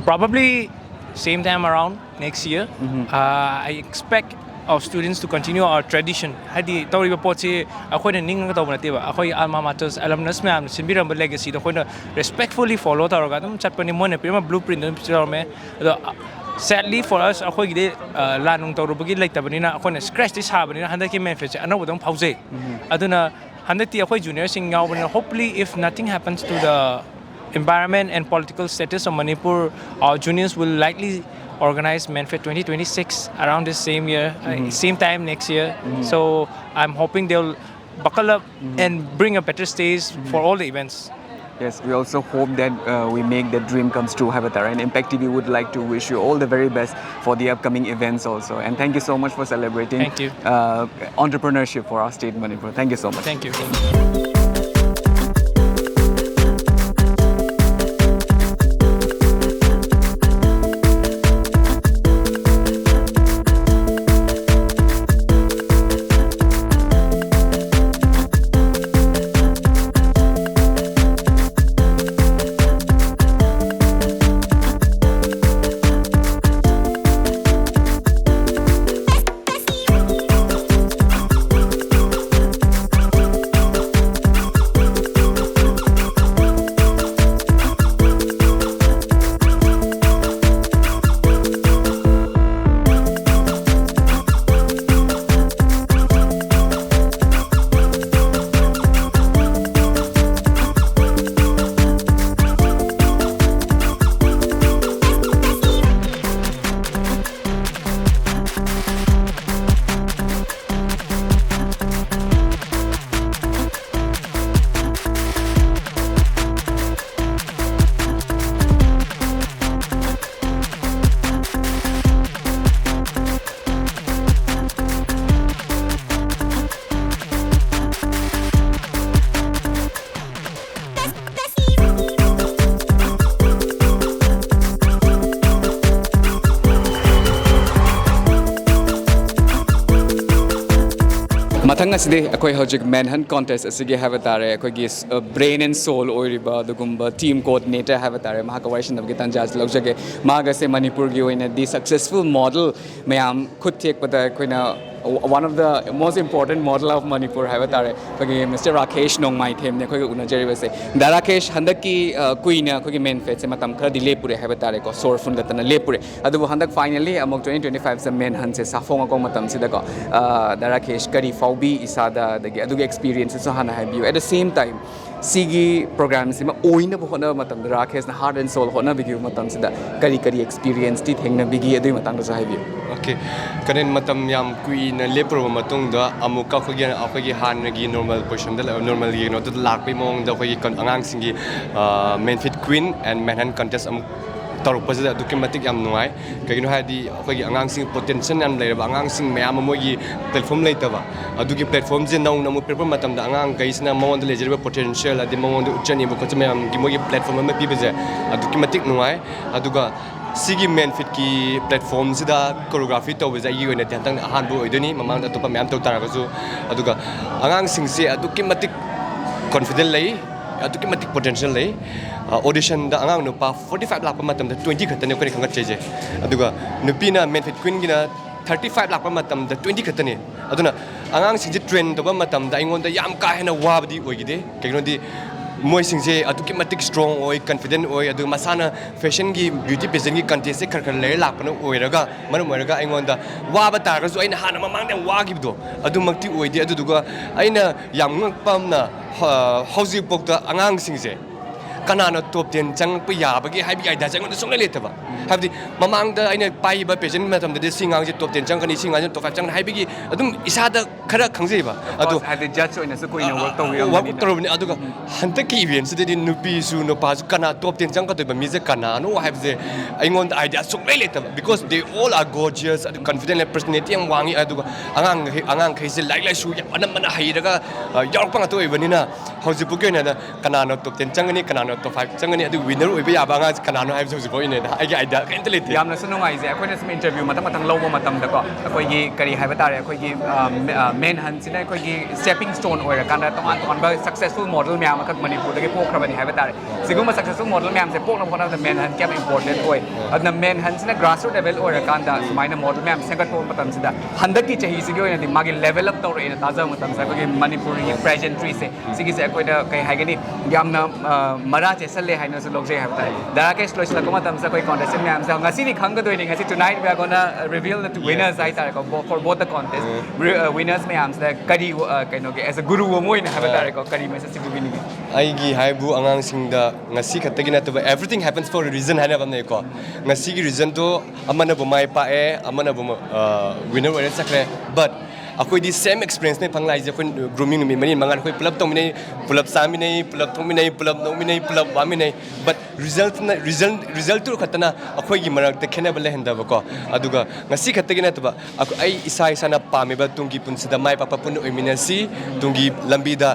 Probably same time around next year. Uh, I expect our students to continue our tradition. ꯍꯥꯏꯗꯤ ꯇꯧꯔꯤꯕ ꯄꯣꯠꯁꯤ ꯑꯩꯈꯣꯏꯅ ꯅꯤꯡꯉꯒ ꯇꯧꯕ ꯅꯠꯇꯦꯕ꯫ ꯑꯩꯈꯣꯏ alma maters, alumnus ꯃꯌꯥꯝꯅ ꯁꯤꯟꯕꯤꯔꯝꯕ legacyꯗꯣ ꯑꯩꯈꯣꯏꯅ respectfully follow ꯇꯧꯔꯒ ꯑꯗꯨꯝ ꯆꯠꯄꯅꯤ꯫ ꯃꯣꯏꯅ ꯄꯤꯔꯝꯕ blueprintꯗꯣ ꯑꯗꯨꯝ ꯆꯠꯂꯝꯃꯦ꯫ ꯑꯗꯣ sadly for us, ꯑꯩꯈꯣꯏꯒꯤꯗꯤ, ꯑ, ꯂꯥꯟ ꯅꯨꯡ ꯇꯧꯔꯨꯕꯒꯤ ꯂꯩꯇꯕꯅꯤꯅ, ꯑꯩꯈꯣꯏꯅ scratchꯇꯤ ꯁꯥꯕꯅꯤꯅ ꯍꯟꯗꯛꯀꯤ MENFITꯁꯦ ꯑꯅꯧꯕꯗꯧꯅ ꯐꯥꯎꯖꯩ꯫ ꯑꯗꯨꯅ ꯍꯟꯗꯛꯇꯤ ꯑꯩꯈꯣꯏ ꯖꯨꯅꯤꯌꯔꯁꯤꯡ ꯌꯥꯎꯕꯅꯤꯅ, hopefully, if nothing happens to the environment and political status of Manipur, our juniors will likely organize Manfed twenty twenty-six around this same year, uh, same time next year. So I'm hoping they'll buckle up and bring a better stage for all the events. Yes, we also hope that uh, we make that dream comes true, Havatara. And Impact T V would like to wish you all the very best for the upcoming events also. And thank you so much for celebrating Thank you. Uh, entrepreneurship for our state, Manipur. Thank you so much. Thank you. ꯃꯊꯪ ꯑꯁꯤꯗꯤ ꯑꯩꯈꯣꯏ ꯍꯧꯖꯤꯛ ꯃꯦꯟꯍꯟ contest ꯑꯁꯤꯒꯤ ꯍꯥꯏꯕ ꯇꯥꯔꯦ, ꯑꯩꯈꯣꯏꯒꯤ brain and soul ꯑꯣꯏꯔꯤꯕ ꯑꯗꯨꯒꯨꯝꯕ team coordinator ꯍꯥꯏꯕ ꯇꯥꯔꯦ, ꯃꯍꯥꯛꯀ ꯋꯥꯔꯤ ꯁꯥꯟꯅꯕꯒꯤ ꯇꯥꯟꯖꯥ ꯑꯁꯤ ꯂꯧꯖꯒꯦ꯫ ꯃꯍꯥꯛ ꯑꯁꯦ ꯃꯅꯤꯄꯨꯔꯒꯤ ꯑꯣꯏꯅꯗꯤ successful model ꯃꯌꯥꯝ ꯈꯨꯠ ꯊꯦꯛꯄꯗ ꯑꯩꯈꯣꯏꯅ One of the most important model of Manipur ꯍꯥꯏꯕ ꯇꯥꯔꯦ, ꯑꯩꯈꯣꯏꯒꯤ ꯃꯤꯁꯇꯔ ꯔꯥꯀꯦꯁ ꯅꯣꯡꯃꯥꯏꯊꯦꯝꯅꯦ ꯑꯩꯈꯣꯏꯒ ꯎꯅꯖꯔꯤꯕꯁꯦ꯫ ꯗꯥ ꯔꯥꯀꯦꯁ, ꯍꯟꯗꯛꯀꯤ ꯑ, ꯀꯨꯏꯅ ꯑꯩꯈꯣꯏꯒꯤ ꯃꯦꯟ ꯐꯤꯠꯁꯦ ꯃꯇꯝ ꯈꯔꯗꯤ ꯂꯦꯞꯄꯨꯔꯦ ꯍꯥꯏꯕ ꯇꯥꯔꯦꯀꯣ, ꯁꯣꯔ ꯐꯨꯟꯒꯠꯇꯅ ꯂꯦꯞꯄꯨꯔꯦ꯫ ꯑꯗꯨꯕꯨ ꯍꯟꯗꯛ ꯐꯥꯏꯅꯦꯜꯂꯤ ꯑꯃꯨꯛ twenty twenty five ꯁꯦ ꯃꯦꯟ ꯍꯟꯁꯦ ꯁꯥꯐꯣꯡꯉꯛꯄ ꯃꯇꯝꯁꯤꯗꯀꯣ, ꯑ, ꯗꯥ ꯔꯥꯀꯦꯁ, ꯀꯔꯤ ꯐꯥꯎꯕꯤ ꯏꯁꯥꯗ, ꯑꯗꯒꯤ ꯑꯗꯨꯒꯤ ꯑꯦꯛꯁꯄꯤꯔꯤꯌꯦꯟꯁꯇꯨꯁꯨ ꯍꯥꯟꯅ ꯍꯥꯏꯕꯤꯌꯨ꯫ At the same time, ꯁꯤꯒꯤ ꯄ꯭ꯔꯣꯒ꯭ꯔꯥꯝꯁꯤꯃ ꯑꯣꯏꯅꯕ ꯍꯣꯠꯅꯕ ꯃꯇꯝꯗ ꯔꯥꯀꯦꯁꯅ heart and soul ꯍꯣꯠꯅꯕꯤꯈꯤꯕ ꯃꯇꯝꯁꯤꯗ ꯀꯔꯤ ꯀꯔꯤ ꯑꯦꯛꯁꯄꯤꯔꯤꯌꯦꯟꯁꯇꯤ ꯊꯦꯡꯅꯕꯤꯈꯤ, ꯑꯗꯨꯒꯤ ꯃꯇꯥꯡꯗꯁꯨ ꯍꯥꯏꯕꯤꯌꯨ꯫ ꯑꯣꯀꯦ, ꯀꯅꯦꯟ, ꯃꯇꯝ ꯌꯥꯝ ꯀꯨꯏꯅ ꯂꯦꯞꯄꯨꯔꯕ ꯃꯇꯨꯡꯗ ꯑꯃꯨꯛꯀ ꯑꯩꯈꯣꯏꯒꯤ ꯑꯩꯈꯣꯏꯒꯤ ꯍꯥꯟꯅꯒꯤ ꯅꯣꯔꯃꯦꯜ ꯄꯣꯖꯤꯁꯟꯗ, ꯅꯣꯔꯃꯦꯜꯒꯤ ꯀꯩꯅꯣꯗꯨꯗ ꯂꯥꯛꯄꯒꯤ ꯃꯑꯣꯡꯗ ꯑꯩꯈꯣꯏꯒꯤ ꯀꯟ- ꯑꯉꯥꯡꯁꯤꯡꯒꯤ ꯃꯦꯟ ꯐꯤꯠ ꯀ꯭ꯋꯤꯟ ꯑꯦꯟ ꯃꯦꯟ ꯍꯟ ꯀꯟꯇꯦꯁ ꯑꯃꯨꯛ ꯇꯧꯔꯛꯄꯁꯤꯗ ꯑꯗꯨꯛꯀꯤ ꯃꯇꯤꯛ ꯌꯥꯝ ꯅꯨꯡꯉꯥꯏ꯫ ꯀꯩꯒꯤꯅꯣ ꯍꯥꯏꯔꯗꯤ ꯑꯩꯈꯣꯏꯒꯤ ꯑꯉꯥꯡꯁꯤꯡ ꯄꯣꯇꯦꯟꯁꯤꯌꯦꯜ ꯌꯥꯝ ꯂꯩꯔꯕ ꯑꯉꯥꯡꯁꯤꯡ ꯃꯌꯥꯝ ꯑꯃ ꯃꯣꯏꯒꯤ ꯄ꯭ꯂꯦꯠꯐꯣꯝ ꯂꯩꯇꯕ, ꯑꯗꯨꯒꯤ ꯄ꯭ꯂꯦꯠꯐꯣꯝꯁꯦ ꯅꯧꯅ ꯑꯃꯨꯛ ꯄꯤꯔꯛꯄ ꯃꯇꯝꯗ ꯑꯉꯥꯡꯈꯩꯁꯤꯅ ꯃꯉꯣꯟꯗ ꯂꯩꯖꯔꯤꯕ ꯄꯣꯇꯦꯟꯁꯤꯌꯦꯜ, ꯍꯥꯏꯗꯤ ꯃꯉꯣꯟꯗ ꯎꯠꯆꯅꯤꯡꯕ ꯈꯣꯠꯆꯅꯤꯡꯕ ꯃꯌꯥꯝꯒꯤ ꯃꯣꯏꯒꯤ ꯄ꯭ꯂꯦꯠꯐꯣꯝ ꯑꯃ ꯄꯤꯕꯁꯦ ꯑꯗꯨꯛꯀꯤ ꯃꯇꯤꯛ ꯅꯨꯡꯉꯥꯏ꯫ ꯑꯗꯨꯒ ꯁꯤꯒꯤ ꯃꯦꯟ ꯐꯤꯠꯀꯤ ꯄ꯭ꯂꯦꯠꯐꯣꯝꯁꯤꯗ ꯀꯣꯔꯤꯌꯣꯒ꯭ꯔꯥꯐꯤ ꯇꯧꯕꯁꯦ ꯑꯩꯒꯤ ꯑꯣꯏꯅꯗꯤ ꯍꯟꯗꯛꯅ ꯑꯍꯥꯟꯕ ꯑꯣꯏꯗꯣꯏꯅꯤ, ꯃꯃꯥꯡꯗ ꯑꯇꯣꯞꯄ ꯃꯌꯥꯝ ꯇꯧ ꯇꯥꯔꯒꯁꯨ꯫ ꯑꯗꯨꯒ ꯑꯉꯥꯡꯁꯤꯡꯁꯦ ꯑꯗꯨꯛꯀꯤ ꯃꯇꯤꯛ ꯀꯣꯟꯐꯤꯗꯦꯟ ꯂꯩ, ꯑꯗꯨꯛꯀꯤ ꯃꯇꯤꯛ ꯄꯣꯇꯦꯟꯁꯤꯌꯦꯜ ꯂꯩ꯫ ꯑꯣꯗꯤꯁꯟꯗ ꯑꯉꯥꯡ ꯅꯨꯄꯥ forty five ꯂꯥꯛꯄ ꯃꯇꯝꯗ twenty ꯈꯛꯇꯅꯤ ꯑꯩꯈꯣꯏꯅ ꯈꯟꯒꯠꯆꯩꯁꯦ꯫ ꯑꯗꯨꯒ ꯅꯨꯄꯤꯅ ꯃꯦꯟ ꯐꯤꯠ ꯀ꯭ꯋꯤꯟꯒꯤꯅ thirty five ꯂꯥꯛꯄ ꯃꯇꯝꯗ twenty ꯈꯛꯇꯅꯤ꯫ ꯑꯗꯨꯅ ꯑꯉꯥꯡꯁꯤꯡꯁꯦ ꯇ꯭ꯔꯦꯟ ꯇꯧꯕ ꯃꯇꯝꯗ ꯑꯩꯉꯣꯟꯗ ꯌꯥꯝ ꯀꯥ ꯍꯦꯟꯅ ꯋꯥꯕꯗꯤ ꯑꯣꯏꯈꯤꯗꯦ꯫ ꯀꯩꯒꯤꯅꯣꯗꯤ ꯃꯣꯏꯁꯤꯡꯁꯦ ꯑꯗꯨꯛꯀꯤ ꯃꯇꯤꯛ ꯁ꯭ꯇ꯭ꯔꯣꯡ ꯑꯣꯏ, ꯀꯟꯐꯤꯗꯦꯟ ꯑꯣꯏ, ꯑꯗꯨꯒ ꯃꯁꯥꯅ ꯐꯦꯁꯟꯒꯤ, ꯕ꯭ꯌꯨꯇꯤ ꯄꯦꯖꯦꯟꯒꯤ ꯀꯟꯇꯦꯁꯁꯦ ꯈꯔ ꯈꯔ ꯂꯩꯔ ꯂꯥꯛꯄꯅ ꯑꯣꯏꯔꯒ, ꯃꯔꯝ ꯑꯣꯏꯔꯒ ꯑꯩꯉꯣꯟꯗ ꯋꯥꯕ ꯇꯥꯔꯒꯁꯨ ꯑꯩꯅ ꯍꯥꯟꯅ ꯃꯃꯥꯡꯗ ꯌꯥꯝ ꯋꯥꯈꯤꯕꯗꯣ ꯑꯗꯨꯃꯛꯇꯤ ꯑꯣꯏꯗꯦ꯫ ꯑꯗꯨꯗꯨꯒ ꯑꯩꯅ ꯌꯥꯝ ꯉꯛꯄ ꯑꯃꯅ, ꯍ- ꯍꯧꯖꯤꯛꯐꯥꯎꯗ ꯑꯉꯥꯡꯁꯤꯡꯁꯦ ꯀꯅꯥꯅ ꯇꯣꯞ ꯇꯦꯟ ꯆꯪꯉꯛꯄ ꯌꯥꯕꯒꯦ ꯍꯥꯏꯕꯒꯤ ꯑꯥꯏꯗꯤꯌꯥꯁꯦ ꯑꯩꯉꯣꯟꯗ ꯁꯨꯡꯂꯩ ꯂꯩꯇꯕ꯫ ꯍꯥꯏꯕꯗꯤ ꯃꯃꯥꯡꯗ ꯑꯩꯅ ꯄꯥꯏꯕ ꯄꯦꯖꯦꯟ ꯃꯇꯝꯗꯗꯤ ꯁꯤ ꯑꯉꯥꯡꯁꯦ ꯇꯣꯞ ꯇꯦꯟ ꯆꯪꯒꯅꯤ, ꯁꯤ ꯑꯉꯥꯡꯁꯦ ꯇꯣꯞ ꯐꯥꯏꯚ ꯆꯪꯒꯅꯤ ꯍꯥꯏꯕꯒꯤ ꯑꯗꯨꯝ ꯏꯁꯥꯗ ꯈꯔ ꯈꯪꯖꯩꯕ꯫ ꯑꯗꯣ ꯍꯥꯏꯗꯤ ꯖꯠꯁ ꯑꯣꯏꯅꯁꯨ ꯀꯨꯏꯅ ꯋꯥꯔꯛ ꯇꯧꯕꯤꯔꯝꯕꯅꯤꯅ꯫ ꯋꯥꯔꯛ ꯇꯧꯔꯕꯅꯤ꯫ ꯑꯗꯨꯒ ꯍꯟꯗꯛꯀꯤ ꯏꯚꯦꯟꯁꯤꯗꯗꯤ ꯅꯨꯄꯤꯁꯨ ꯅꯨꯄꯥꯁꯨ ꯀꯅꯥ ꯇꯣꯞ ꯇꯦꯟ ꯆꯪꯒꯗꯣꯏꯕ ꯃꯤꯁꯦ ꯀꯅꯥꯅꯣ ꯍꯥꯏꯕꯁꯦ ꯑꯩꯉꯣꯟꯗ ꯑꯥꯏꯗꯤꯌꯥ ꯁꯨꯡꯂꯩ ꯂꯩꯇꯕ, because they all are gorgeous, ꯑꯗꯨ ꯀꯟꯐꯤꯗꯦꯟ ꯂꯩ, ꯄꯔꯁꯅꯦꯂꯤꯇꯤ ꯌꯥꯝ ꯋꯥꯡꯉꯤ꯫ ꯑꯗꯨꯒ ꯑꯉꯥꯡꯈꯩ ꯑꯉꯥꯡꯈꯩꯁꯦ ꯂꯥꯏꯔꯤꯛ ꯂꯥꯏꯁꯨ ꯌꯥꯝ ꯑꯅꯝꯕꯅ ꯍꯩꯔꯒ, ꯑ, ꯌꯥꯎꯔꯛꯄ ꯉꯥꯛꯇ ꯑꯣꯏꯕꯅꯤꯅ ꯍꯧꯖꯤꯛꯐꯥꯎꯒꯤ ꯑꯣꯏꯅ ꯀꯅꯥꯅꯣ ꯇꯣꯞ ꯇꯦꯟ ꯆꯪꯒꯅꯤ, ꯀꯅꯥꯅꯣ ꯇꯣꯞ ꯐꯥꯏꯚ ꯆꯪꯒꯅꯤ, ꯑꯗꯨ ꯋꯤꯅꯔ ꯑꯣꯏꯕ ꯌꯥꯕ ꯑꯉꯥꯡꯁꯦ ꯀꯅꯥꯅꯣ ꯍꯥꯏꯕꯁꯦ ꯍꯧꯖꯤꯛꯐꯥꯎ ꯑꯩꯅ ꯑꯩꯒꯤ ꯑꯥꯏꯗꯤꯌꯥ ꯀꯩꯝꯇ ꯂꯩꯇꯦ꯫ ꯌꯥꯝꯅꯁꯨ ꯅꯨꯡꯉꯥꯏꯖꯩ꯫ ꯑꯩꯈꯣꯏꯅ ꯁꯨꯝ ꯏꯟꯇꯔꯚ꯭ꯌꯨ ꯃꯊꯪ ꯃꯊꯪ ꯂꯧꯕ ꯃꯇꯝꯗꯀꯣ, ꯑꯩꯈꯣꯏꯒꯤ ꯀꯔꯤ ꯍꯥꯏꯕ ꯇꯥꯔꯦ, ꯑꯩꯈꯣꯏꯒꯤ ꯃꯦꯟ ꯍꯟꯁꯤꯅ ꯑꯩꯈꯣꯏꯒꯤ ꯁ꯭ꯇꯦꯄꯤꯡ ꯁ꯭ꯇꯣꯟ ꯑꯣꯏꯔꯀꯥꯟꯗ ꯇꯣꯉꯥꯟ ꯇꯣꯉꯥꯟꯕ ꯁꯛꯁꯦꯁꯐꯨꯜ ꯃꯣꯗꯦꯜ ꯃꯌꯥꯝ ꯑꯃꯈꯛ ꯃꯅꯤꯄꯨꯔꯗꯒꯤ ꯄꯣꯛꯈ꯭ꯔꯕꯅꯤ ꯍꯥꯏꯕ ꯇꯥꯔꯦ꯫ ꯁꯤꯒꯨꯝꯕ ꯁꯛꯁꯦꯁꯐꯨꯜ ꯃꯣꯗꯦꯜ ꯃꯌꯥꯝꯁꯦ ꯄꯣꯛꯅꯕ ꯍꯣꯠꯅꯕꯗ ꯃꯦꯟ ꯍꯟ ꯀꯌꯥꯝ ꯏꯝꯄꯣꯔꯇꯦꯟ ꯑꯣꯏ꯫ ꯑꯗꯨꯅ ꯃꯦꯟ ꯍꯟꯁꯤꯅ ꯒ꯭ꯔꯥꯁꯔꯨꯠ ꯂꯦꯚꯦꯜ ꯑꯣꯏꯔꯀꯥꯟꯗ ꯁꯨꯃꯥꯏꯅ ꯃꯣꯗꯦꯜ ꯃꯌꯥꯝ ꯁꯦꯝꯒꯠꯄ ꯃꯇꯝꯁꯤꯗ ꯍꯟꯗꯛꯀꯤ ꯆꯍꯤꯁꯤꯒꯤ ꯑꯣꯏꯅꯗꯤ ꯃꯥꯒꯤ ꯂꯦꯚꯦꯜ ꯑꯞ ꯇꯧꯔꯛꯑꯦꯅ ꯇꯥꯖꯕ ꯃꯇꯝꯁꯤꯗ ꯑꯩꯈꯣꯏꯒꯤ ꯃꯅꯤꯄꯨꯔꯒꯤ ꯄꯦꯖꯦꯟꯇ꯭ꯔꯤꯁꯦ ꯁꯤꯒꯤꯁꯦ ꯑꯩꯈꯣꯏꯗ ꯀꯩ ꯍꯥꯏꯒꯅꯤ, ꯌꯥꯝꯅ ꯃꯔꯥ ꯆꯦꯠꯁꯜꯂꯦ ꯍꯥꯏꯅꯁꯨ ꯂꯧꯖꯩ ꯍꯥꯏꯕ ꯇꯥꯔꯦ꯫ ꯗꯥꯏꯔꯦꯛ ꯂꯣꯏꯁꯤꯜꯂꯛꯄ ꯃꯇꯝꯁꯤꯗ ꯑꯩꯈꯣꯏ ꯀꯣꯟꯇꯦꯁꯇꯦꯟ ꯃꯌꯥꯝꯁꯦ ꯉꯁꯤꯗꯤ ꯈꯪꯒꯗꯣꯏꯅꯤ꯫ ꯉꯁꯤ tonight we are gonna reveal the winners ꯍꯥꯏꯇꯥꯔꯦꯀꯣ, for both the contest winners ꯃꯌꯥꯝꯁꯤꯗ ꯀꯔꯤ ꯀꯩꯅꯣꯒꯤ as a guru ꯑꯃ ꯑꯣꯏꯅ ꯍꯥꯏꯕ ꯇꯥꯔꯦꯀꯣ, ꯀꯔꯤ ꯃꯦꯁꯦꯖ ꯄꯤꯕꯤꯅꯤꯡꯉꯤ? ꯑꯩꯒꯤ ꯍꯥꯏꯕꯨ ꯑꯉꯥꯡꯁꯤꯡꯗ ꯉꯁꯤ ꯈꯛꯇꯒꯤ ꯅꯠꯇꯕ everything happens for a reason ꯍꯥꯏꯅꯕ ꯑꯃ ꯂꯩꯀꯣ꯫ ꯉꯁꯤꯒꯤ ꯔꯤꯖꯟꯗꯣ ꯑꯃꯅꯕꯨ ꯃꯥꯏ ꯄꯥꯛꯑꯦ, ꯑꯃꯅꯕꯨ ꯋꯤꯅꯔ ꯑꯣꯏꯔ ꯆꯠꯈ꯭ꯔꯦ꯫ But ꯑꯩꯈꯣꯏꯗꯤ ꯁꯦꯝ ꯑꯦꯛꯁꯄꯤꯔꯦꯟꯁꯅꯦ ꯐꯪ ꯂꯥꯛꯏꯁꯦ꯫ ꯑꯩꯈꯣꯏ ꯒ꯭ꯔꯨꯃꯤꯡ ꯅꯨꯃꯤꯠ ꯃꯔꯤ ꯃꯉꯥ ꯑꯩꯈꯣꯏ ꯄꯨꯂꯞ ꯇꯧꯃꯤꯟꯅꯩ, ꯄꯨꯂꯞ ꯆꯥꯃꯤꯟꯅꯩ, ꯄꯨꯂꯞ ꯊꯣꯛꯃꯤꯟꯅꯩ, ꯄꯨꯂꯞ ꯅꯣꯛꯃꯤꯟꯅꯩ, ꯄꯨꯂꯞ ꯋꯥꯃꯤꯟꯅꯩ꯫ But ꯔꯤꯖꯜꯠꯇꯨꯅ ꯔꯤꯖꯜ ꯔꯤꯖꯜꯠꯇꯨ ꯈꯛꯇꯅ ꯑꯩꯈꯣꯏꯒꯤ ꯃꯔꯛꯇ ꯈꯦꯠꯅꯕ ꯂꯩꯍꯟꯗꯕꯀꯣ꯫ ꯑꯗꯨꯒ ꯉꯁꯤ ꯈꯛꯇꯒꯤ ꯅꯠꯇꯕ ꯑꯩꯈꯣꯏ ꯑꯩ ꯏꯁꯥ ꯏꯁꯥꯅ ꯄꯥꯝꯃꯤꯕ ꯇꯨꯡꯒꯤ ꯄꯨꯟꯁꯤꯗ ꯃꯥꯏ ꯄꯥꯛꯄ ꯄꯨꯟꯅ ꯑꯣꯏꯃꯤꯟꯅꯁꯤ꯫ ꯇꯨꯡꯒꯤ ꯂꯝꯕꯤꯗ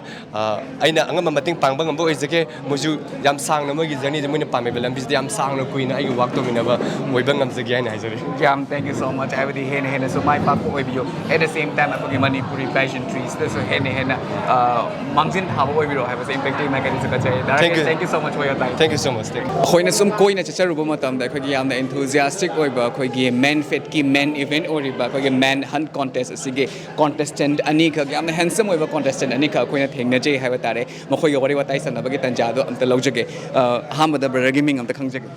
ꯑꯩꯅ ꯑꯉꯝꯕ ꯃꯇꯦꯡ ꯄꯥꯡꯕ ꯉꯝꯕ ꯑꯣꯏꯖꯒꯦ꯫ ꯃꯣꯏꯁꯨ ꯌꯥꯝ ꯁꯥꯡꯅ ꯃꯣꯏꯒꯤ ꯖꯔꯅꯤꯁꯦ ꯃꯣꯏꯅ ꯄꯥꯝꯃꯤꯕ ꯂꯝꯕꯤꯁꯤꯗ ꯌꯥꯝ ꯁꯥꯡꯅ ꯀꯨꯏꯅ ꯑꯩꯒ ꯋꯥꯛ ꯇꯧꯃꯤꯟꯅꯕ ꯑꯣꯏꯕ ꯉꯝꯖꯒꯦ ꯍꯥꯏꯅ ꯍꯥꯏꯖꯔꯤ꯫ ꯌꯥꯝ thank you so much꯫ ꯍꯥꯏꯕꯗꯤ ꯍꯦꯟꯅ ꯍꯦꯟꯅꯁꯨ ꯃꯥꯏ ꯄꯥꯛꯄ ꯑꯣꯏꯕꯤꯌꯨ꯫ At the same time ꯑꯩꯈꯣꯏꯒꯤ ꯃꯅꯤꯄꯨꯔꯤ ꯄꯦꯖꯦꯟꯇ꯭ꯔꯤꯁꯤꯗꯁꯨ ꯍꯦꯟꯅ ꯍꯦꯟꯅ ꯃꯥꯡꯖꯤꯟ ꯊꯥꯕ ꯑꯣꯏꯕꯤꯔꯣ ꯍꯥꯏꯕꯁꯦ ꯏꯝꯄꯦꯛꯇꯤꯡ ꯍꯥꯏꯒꯅꯤ ꯁꯨ ꯀꯠꯆꯔꯤ꯫ Thank you. Thank you so much for your time꯫ Thank you so much. Thank you. ꯑꯩꯈꯣꯏꯅ ꯁꯨꯝ ꯀꯣꯏꯅ ꯆꯠꯆꯔꯨꯕ ꯃꯇꯝꯗ ꯑꯩꯈꯣꯏꯒꯤ ꯌꯥꯝꯅ enthusiastic ꯑꯣꯏꯕ ꯑꯩꯈꯣꯏꯒꯤ ꯃꯦꯟ ꯐꯦꯠꯀꯤ ꯃꯦꯟ ꯏꯚꯦꯟꯠ ꯑꯣꯏꯔꯤꯕ ꯑꯩꯈꯣꯏꯒꯤ ꯃꯦꯟ ꯍꯟ ꯀꯣꯟꯇꯦꯁ ꯑꯁꯤꯒꯤ ꯀꯣꯟꯇꯦꯁꯇꯦꯟꯠ ꯑꯅꯤꯈꯛ, ꯌꯥꯝꯅ ꯍꯦꯟꯁꯝ ꯑꯣꯏꯕ ꯀꯣꯟꯇꯦꯁꯇꯦꯟꯠ ꯑꯅꯤꯈꯛ ꯑꯩꯈꯣꯏꯅ ꯊꯦꯡꯅꯖꯩ ꯍꯥꯏꯕ ꯇꯥꯔꯦ꯫ ꯃꯈꯣꯏꯒ ꯋꯥꯔꯤ ꯋꯥꯇꯥꯏ ꯁꯥꯟꯅꯕꯒꯤ ꯇꯥꯟꯖꯥꯗꯣ ꯑꯝꯇ ꯂꯧꯖꯒꯦ꯫ ꯑ, ꯑꯍꯥꯟꯕꯗ ꯕ꯭ꯔꯗꯔꯒꯤ ꯃꯤꯡ ꯑꯝꯇ ꯈꯪꯖꯒꯦ꯫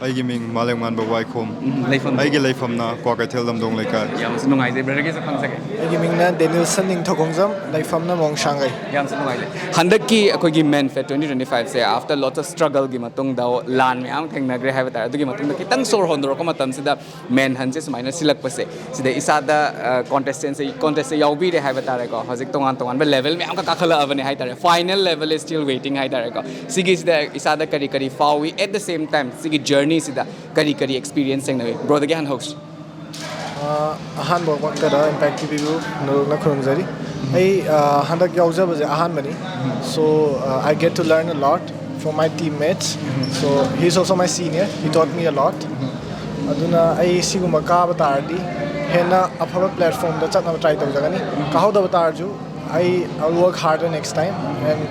ꯑꯩꯒꯤ ꯃꯤꯡ ꯃꯥꯂꯦꯝꯉꯥꯟꯕ ꯋꯥꯏꯈꯣꯝ꯫ ꯂꯩꯐꯝ? ꯑꯩꯒꯤ ꯂꯩꯐꯝꯅ ꯀ꯭ꯋꯥꯀꯩꯊꯦꯜ ꯂꯝꯗꯣꯡ ꯂꯩꯀꯥꯏ꯫ ꯌꯥꯝꯅꯁꯨ ꯅꯨꯡꯉꯥꯏꯖꯩ꯫ ꯕ꯭ꯔꯗꯔꯒꯤꯁꯨ ꯈꯪꯖꯒꯦ꯫ ꯑꯩꯒꯤ ꯃꯤꯡꯅ ꯗꯦꯅꯤꯜꯁꯟ ꯅꯤꯡꯊꯧꯈꯣꯡꯖꯝ, ꯂꯩꯐꯝꯅ ꯃꯣꯡꯁꯥꯡꯒꯩ꯫ ꯌꯥꯝꯁꯨ ꯅꯨꯡꯉꯥꯏꯖꯩ꯫ ꯍꯟꯗꯛꯀꯤ ꯑꯩꯈꯣꯏꯒꯤ ꯃꯦꯟ ꯐꯦꯠ twenty twenty five ꯁꯦ after lots of struggle ꯒꯤ ꯃꯇꯨꯡꯗ, ꯂꯥꯟ ꯃꯌꯥꯝ ꯊꯦꯡꯅꯈ꯭ꯔꯦ ꯍꯥꯏꯕ ꯇꯥꯔꯦ, ꯑꯗꯨꯒꯤ ꯃꯇꯨꯡꯗ ꯈꯤꯇꯪ ꯁꯣꯔ ꯍꯣꯟꯗꯣꯔꯛꯄ ꯃꯇꯝꯁꯤꯗ ꯃꯦꯟ ꯍꯟꯁꯦ ꯁꯨꯃꯥꯏꯅ ꯁꯤꯜꯂꯛꯄꯁꯦ, ꯁꯤꯗ ꯏꯁꯥꯗ ꯀꯣꯟꯇꯦꯁꯇꯦꯟꯁꯦ ꯀꯣꯟꯇꯦꯁꯇ ꯌꯥꯎꯕꯤꯔꯦ ꯍꯥꯏꯕ ꯇꯥꯔꯦꯀꯣ꯫ ꯍꯧꯖꯤꯛ ꯇꯣꯉꯥꯟ ꯇꯣꯉꯥꯟꯕ ꯂꯦꯚꯦꯜ ꯃꯌꯥꯝ ꯑꯃ ꯀꯥꯈꯠꯂꯛꯑꯕꯅꯦ ꯍꯥꯏ ꯇꯥꯔꯦ꯫ Final level is still waiting ꯍꯥꯏ ꯇꯥꯔꯦꯀꯣ꯫ ꯁꯤꯒꯤꯁꯤꯗ ꯏꯁꯥꯗ ꯀꯔꯤ ꯀꯔꯤ ꯐꯥꯎꯏ? At the same time ꯁꯤꯒꯤ ꯖꯔꯅꯤꯁꯤꯗ ꯀꯔꯤ ꯀꯔꯤ ꯑꯦꯛꯁꯄꯤꯔꯤꯌꯦꯟꯁ ꯊꯦꯡꯅꯔꯤ? ꯕ꯭ꯔꯣꯗꯒꯤ ꯍꯥꯟꯅ ꯍꯧꯁꯤ꯫ ꯑꯍꯥꯟꯕꯃꯛꯇꯗ ꯏꯝꯄꯦꯛ ꯇꯤꯚꯤꯕꯨ ꯅꯣꯂꯨꯛꯅ ꯈꯨꯔꯨꯝꯖꯔꯤ꯫ ꯑꯩ ꯑ, ꯍꯟꯗꯛ ꯌꯥꯎꯖꯕꯁꯦ ꯑꯍꯥꯟꯕꯅꯤ꯫ So, uh, I get to learn a lot from my teammates. So, he's also my senior. He taught me a lot. ꯑꯗꯨꯅ ꯑꯩ ꯁꯤꯒꯨꯝꯕ ꯀꯥꯕ ꯇꯥꯔꯗꯤ ꯍꯦꯟꯅ ꯑꯐꯕ ꯄ꯭ꯂꯦꯠꯐꯣꯝꯗ ꯆꯠꯅꯕ ꯇ꯭ꯔꯥꯏ ꯇꯧꯖꯒꯅꯤ꯫ ꯀꯥꯍꯧꯗꯕ ꯇꯥꯔꯁꯨ, I, I'll work harder next time and,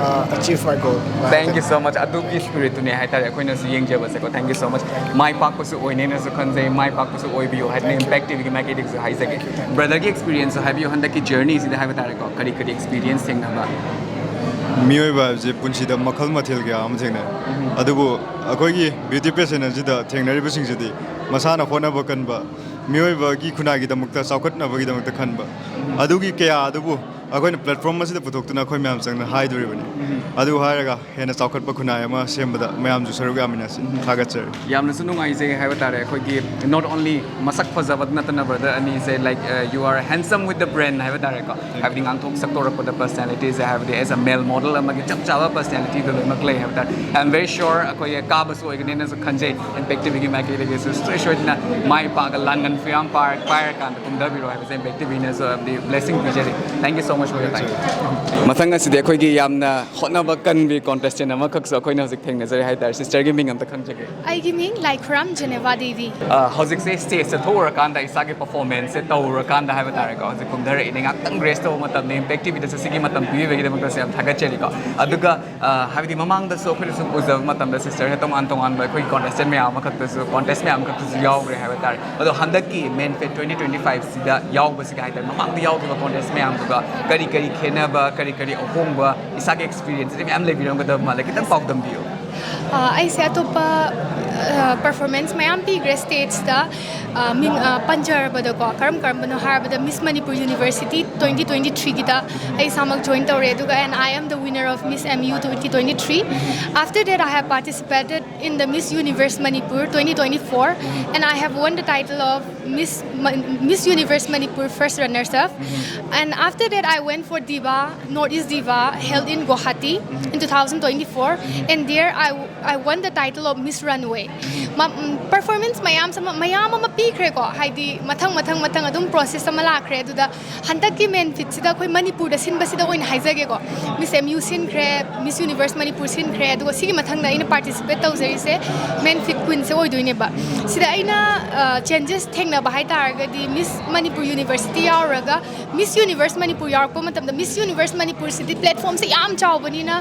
uh, achieve my goal. Thank you so much. ꯑꯗꯨꯒꯤ ꯁ꯭ꯄꯤꯔꯤꯠꯇꯨꯅꯦ ꯍꯥꯏꯇꯥꯔꯦ ꯑꯩꯈꯣꯏꯅꯁꯨ ꯌꯦꯡꯖꯕꯁꯦꯀꯣ꯫ Thank you so much. ꯃꯥꯏ ꯄꯥꯛꯄꯁꯨ ꯑꯣꯏꯅꯦꯅꯁꯨ ꯈꯟꯖꯩ, ꯃꯥꯏ ꯄꯥꯛꯄꯁꯨ ꯑꯣꯏꯕꯤꯌꯨ ꯍꯥꯏꯗꯅ ꯏꯝꯄꯦꯛ ꯇꯤꯚꯤꯒꯤ ꯃꯥꯏꯀꯩꯗꯒꯤꯁꯨ ꯍꯥꯏꯖꯒꯦ꯫ ꯕ꯭ꯔꯗꯔꯒꯤ ꯑꯦꯛꯁꯄꯤꯔꯤꯌꯦꯟꯁꯁꯨ ꯍꯥꯏꯕꯤꯌꯨ, ꯍꯟꯗꯛꯀꯤ ꯖꯔꯅꯤꯁꯤꯗ ꯍꯥꯏꯕ ꯇꯥꯔꯦꯀꯣ, ꯀꯔꯤ ꯀꯔꯤ ꯑꯦꯛꯁꯄꯤꯔꯤꯌꯦꯟꯁ ꯊꯦꯡꯅꯕ? ꯃꯤꯑꯣꯏꯕ ꯍꯥꯏꯕꯁꯦ ꯄꯨꯟꯁꯤꯗ ꯃꯈꯜ ꯃꯊꯦꯜ ꯀꯌꯥ ꯑꯃ ꯊꯦꯡꯅꯩ꯫ ꯑꯗꯨꯕꯨ ꯑꯩꯈꯣꯏꯒꯤ ꯕ꯭ꯌꯨꯇꯤ ꯄꯦꯁꯟ ꯑꯁꯤꯗ ꯊꯦꯡꯅꯔꯤꯕꯁꯤꯡꯁꯤꯗꯤ ꯃꯁꯥꯅ ꯍꯣꯠꯅꯕ ꯀꯟꯕ, ꯃꯤꯑꯣꯏꯕꯒꯤ ꯈꯨꯟꯅꯥꯏꯒꯤꯗꯃꯛꯇ ꯆꯥꯎꯈꯠꯅꯕꯒꯤꯗꯃꯛꯇ ꯈꯟꯕ, ꯑꯗꯨꯒꯤ ꯀꯌꯥ ꯑꯗꯨꯕꯨ ꯑꯩꯈꯣꯏꯅ ꯄ꯭ꯂꯦꯠꯐꯣꯔꯝ ꯑꯁꯤꯗ ꯄꯨꯊꯣꯛꯇꯨꯅ ꯑꯩꯈꯣꯏ ꯃꯌꯥꯝ ꯆꯪꯅ ꯍꯥꯏꯗꯣꯔꯤꯕꯅꯤ꯫ ꯑꯗꯨ ꯍꯥꯏꯔꯒ ꯍꯦꯟꯅ ꯆꯥꯎꯈꯠꯄ ꯈꯨꯟꯅꯥꯏ ꯑꯃ ꯁꯦꯝꯕꯗ ꯃꯌꯥꯝꯁꯨ ꯁꯔꯨꯛ ꯌꯥꯃꯤꯟꯅꯁꯤ꯫ ꯊꯥꯒꯠꯆꯔꯤ꯫ ꯌꯥꯝꯅꯁꯨ ꯅꯨꯡꯉꯥꯏꯖꯩ ꯍꯥꯏꯕ ꯇꯥꯔꯦ꯫ ꯑꯩꯈꯣꯏꯒꯤ not only ꯃꯁꯛ ꯐꯖꯕ ꯅꯠꯇꯅ ꯕ꯭ꯔꯗꯔ ꯑꯅꯤꯁꯦ, like, uh, you are handsome with the brand ꯍꯥꯏꯕ ꯇꯥꯔꯦꯀꯣ꯫ ꯍꯥꯏꯕꯗꯤ ꯉꯥꯡꯊꯣꯛ ꯁꯛꯇꯣꯔꯛꯄꯗ ꯄꯔꯁꯅꯦꯂꯤꯇꯤꯁꯦ, ꯍꯥꯏꯕꯗꯤ as a male model ꯑꯃꯒꯤ ꯆꯞ ꯆꯥꯕ ꯄꯔꯁꯅꯦꯂꯤꯇꯤꯗꯣ ꯂꯣꯏꯅꯃꯛ ꯂꯩ ꯍꯥꯏꯕ ꯇꯥꯔꯦ꯫ I am very sure ꯑꯩꯈꯣꯏ ꯀꯥꯕꯁꯨ ꯑꯣꯏꯒꯅꯤꯅꯁꯨ ꯈꯟꯖꯩ꯫ ꯏꯝꯄꯦꯛ ꯇꯤꯚꯤꯒꯤ ꯃꯥꯏꯀꯩꯗꯒꯤꯁꯨ ꯁꯨꯡꯁꯣꯏ ꯁꯣꯏꯗꯅ ꯃꯥꯏ ꯄꯥꯛꯑꯒ ꯂꯥꯡꯒꯟ ꯐꯤꯌꯥꯝ ꯄꯥꯏꯔ ꯀꯥꯟꯗ ꯀꯨꯝꯊꯕꯤꯔꯣ ꯍꯥꯏꯕꯁꯦ ꯏꯝꯄꯦꯛ ꯇꯤꯚꯤꯅꯁꯨ ꯍꯥꯏꯕꯗꯤ blessing ꯄꯤꯖꯔꯤ꯫ Thank you so much for your time. ꯃꯊꯪ ꯑꯁꯤꯗꯤ ꯑꯩꯈꯣꯏꯒꯤ ꯌꯥꯝꯅ ꯍꯣꯠꯅꯕ ꯀꯟꯕꯤ ꯀꯣꯟꯇꯦꯁꯇꯦꯟ ꯑꯃꯈꯛꯁꯨ ꯑꯩꯈꯣꯏꯅ ꯍꯧꯖꯤꯛ ꯊꯦꯡꯅꯖꯔꯤ ꯍꯥꯏꯇꯥꯔꯦ꯫ ꯁꯤꯁꯇꯔꯒꯤ ꯃꯤꯡ ꯑꯝꯇ ꯈꯪꯖꯒꯦ꯫ ꯑꯩꯒꯤ ꯃꯤꯡ ꯂꯥꯏꯈꯨꯔꯥꯝ ꯖꯦꯅꯦꯕꯥ ꯗꯦꯕꯤ꯫ ꯑ, ꯍꯧꯖꯤꯛꯁꯦ ꯁ꯭ꯇꯦꯖꯇ ꯊꯣꯛꯎꯔꯀꯥꯟꯗ ꯏꯁꯥꯒꯤ ꯄꯔꯐꯣꯔꯃꯦꯟꯁꯁꯦ ꯇꯧꯔꯀꯥꯟꯗ ꯍꯥꯏꯕ ꯇꯥꯔꯦꯀꯣ, ꯍꯧꯖꯤꯛ ꯀꯨꯝꯊꯔꯛꯏꯅꯦ꯫ ꯉꯥꯛꯇꯪ ꯔꯦꯁ ꯇꯧꯕ ꯃꯇꯝꯗ ꯏꯝꯄꯦꯛ ꯇꯤꯚꯤꯗꯁꯨ ꯁꯤꯒꯤ ꯃꯇꯝ ꯄꯤꯕꯤꯕꯒꯤꯗꯃꯛꯇꯁꯨ ꯌꯥꯝ ꯊꯥꯒꯠꯆꯔꯤꯀꯣ꯫ ꯑꯗꯨꯒ ꯑ, ꯍꯥꯏꯕꯗꯤ ꯃꯃꯥꯡꯗꯁꯨ ꯑꯩꯈꯣꯏꯅ ꯁꯨꯝ ꯎꯖꯕ ꯃꯇꯝꯗ ꯁꯤꯁꯇꯔꯁꯦ ꯇꯣꯉꯥꯟ ꯇꯣꯉꯥꯟꯕ ꯑꯩꯈꯣꯏꯒꯤ ꯀꯣꯟꯇꯦꯁꯇꯦꯟ ꯃꯌꯥꯝ ꯑꯃꯈꯛꯇꯁꯨ, ꯀꯣꯟꯇꯦꯁ ꯃꯌꯥꯝ ꯑꯃꯈꯛꯇꯁꯨ ꯌꯥꯎꯈ꯭ꯔꯦ ꯍꯥꯏꯕ ꯇꯥꯔꯦ꯫ ꯑꯗꯣ ꯍꯟꯗꯛꯀꯤ ꯃꯦꯟꯐꯦꯠ ꯇ꯭ꯋꯦꯟꯇꯤ ꯇ꯭ꯋꯦꯟꯇꯤ ꯐꯥꯏꯚꯁꯤꯗ ꯌꯥꯎꯕꯁꯤꯒ ꯍꯥꯏꯇꯥꯔꯦ, ꯃꯃꯥꯡꯗ ꯌꯥꯎꯈꯤꯕ ꯀꯣꯟꯇꯦꯁ ꯃꯌꯥꯝꯗꯨꯒ ꯀꯔꯤ ꯀꯔꯤ ꯈꯦꯠꯅꯕ, ꯀꯔꯤ ꯀꯔꯤ ꯑꯍꯣꯡꯕ, ꯏꯁꯥꯒꯤ ꯑꯦꯛꯁꯄꯤꯔꯤꯌꯦꯟꯁꯇꯗꯤ ꯃꯌꯥꯝ ꯂꯩꯕꯤꯔꯝꯒꯗꯕ ꯃꯥꯜꯂꯦ, ꯈꯤꯇꯪ ꯄꯥꯎꯗꯝꯕꯤꯌꯨ꯫ ꯑ, ꯑꯩꯁꯦ ꯑꯇꯣꯞꯄ ꯄꯔꯐꯣꯔꯃꯦꯟꯁ ꯃꯌꯥꯝ ꯄꯤꯈ꯭ꯔꯦ ꯁ꯭ꯇꯦꯖꯇ꯫ ꯑ, ꯃꯤꯡ ꯑ, ꯄꯟꯖꯔꯕꯗꯀꯣ, ꯀꯔꯝ ꯀꯔꯝꯕꯅꯣ ꯍꯥꯏꯔꯕꯗ Miss Manipur University twenty twenty threeꯒꯤꯗ ꯑꯩ ꯏꯁꯥꯃꯛ ꯖꯣꯏꯟ ꯇꯧꯔꯦ꯫ ꯑꯗꯨꯒ and I am the winner of Miss M U twenty twenty three. After that, I have participated in the Miss Universe Manipur twenty twenty four, and I have won the title of Miss Ma- Miss Universe Manipur first runners up. And after that, I went for Diva, Northeast Diva, held in Guwahati in two thousand twenty four, and there I, I won the title of Miss Runway. Ma- mm, performance mayam sama mayam ama ꯄꯤꯈ꯭ꯔꯦꯀꯣ, ꯍꯥꯏꯗꯤ ꯃꯊꯪ ꯃꯊꯪ ꯃꯊꯪ ꯑꯗꯨꯝ process ꯑꯃ ꯂꯥꯛꯈ꯭ꯔꯦ꯫ ꯑꯗꯨꯗ ꯍꯟꯗꯛꯀꯤ ꯃꯦꯟ ꯐꯤꯠꯁꯤꯗ ꯑꯩꯈꯣꯏ ꯃꯅꯤꯄꯨꯔꯗ ꯁꯤꯟꯕꯁꯤꯗ ꯑꯣꯏꯅ ꯍꯥꯏꯖꯒꯦꯀꯣ, ꯃꯤꯁ ꯑꯦꯝ ꯌꯨ ꯁꯤꯟꯈ꯭ꯔꯦ, ꯃꯤꯁ ꯌꯨꯅꯤꯚꯔꯁ ꯃꯅꯤꯄꯨꯔ ꯁꯤꯟꯈ꯭ꯔꯦ, ꯑꯗꯨꯒ ꯁꯤꯒꯤ ꯃꯊꯪꯗ ꯑꯩꯅ ꯄꯥꯔꯇꯤꯁꯤꯄꯦꯠ ꯇꯧꯖꯔꯤꯁꯦ ꯃꯦꯟ ꯐꯤꯠ ꯀ꯭ꯋꯤꯟꯁꯦ ꯑꯣꯏꯗꯣꯏꯅꯦꯕ꯫ ꯁꯤꯗ ꯑꯩꯅ ꯆꯦꯟꯖꯦꯁ ꯊꯦꯡꯅꯕ ꯍꯥꯏ ꯇꯥꯔꯒꯗꯤ, ꯃꯤꯁ ꯃꯅꯤꯄꯨꯔ ꯌꯨꯅꯤꯚꯔꯁꯤꯇꯤ ꯌꯥꯎꯔꯒ ꯃꯤꯁ ꯌꯨꯅꯤꯚꯔꯁ ꯃꯅꯤꯄꯨꯔ ꯌꯥꯎꯔꯛꯄ ꯃꯇꯝꯗ, ꯃꯤꯁ ꯌꯨꯅꯤꯚꯔꯁ ꯃꯅꯤꯄꯨꯔꯁꯤꯗꯤ ꯄ꯭ꯂꯦꯠꯐꯣꯝꯁꯦ ꯌꯥꯝ ꯆꯥꯎꯕꯅꯤꯅ,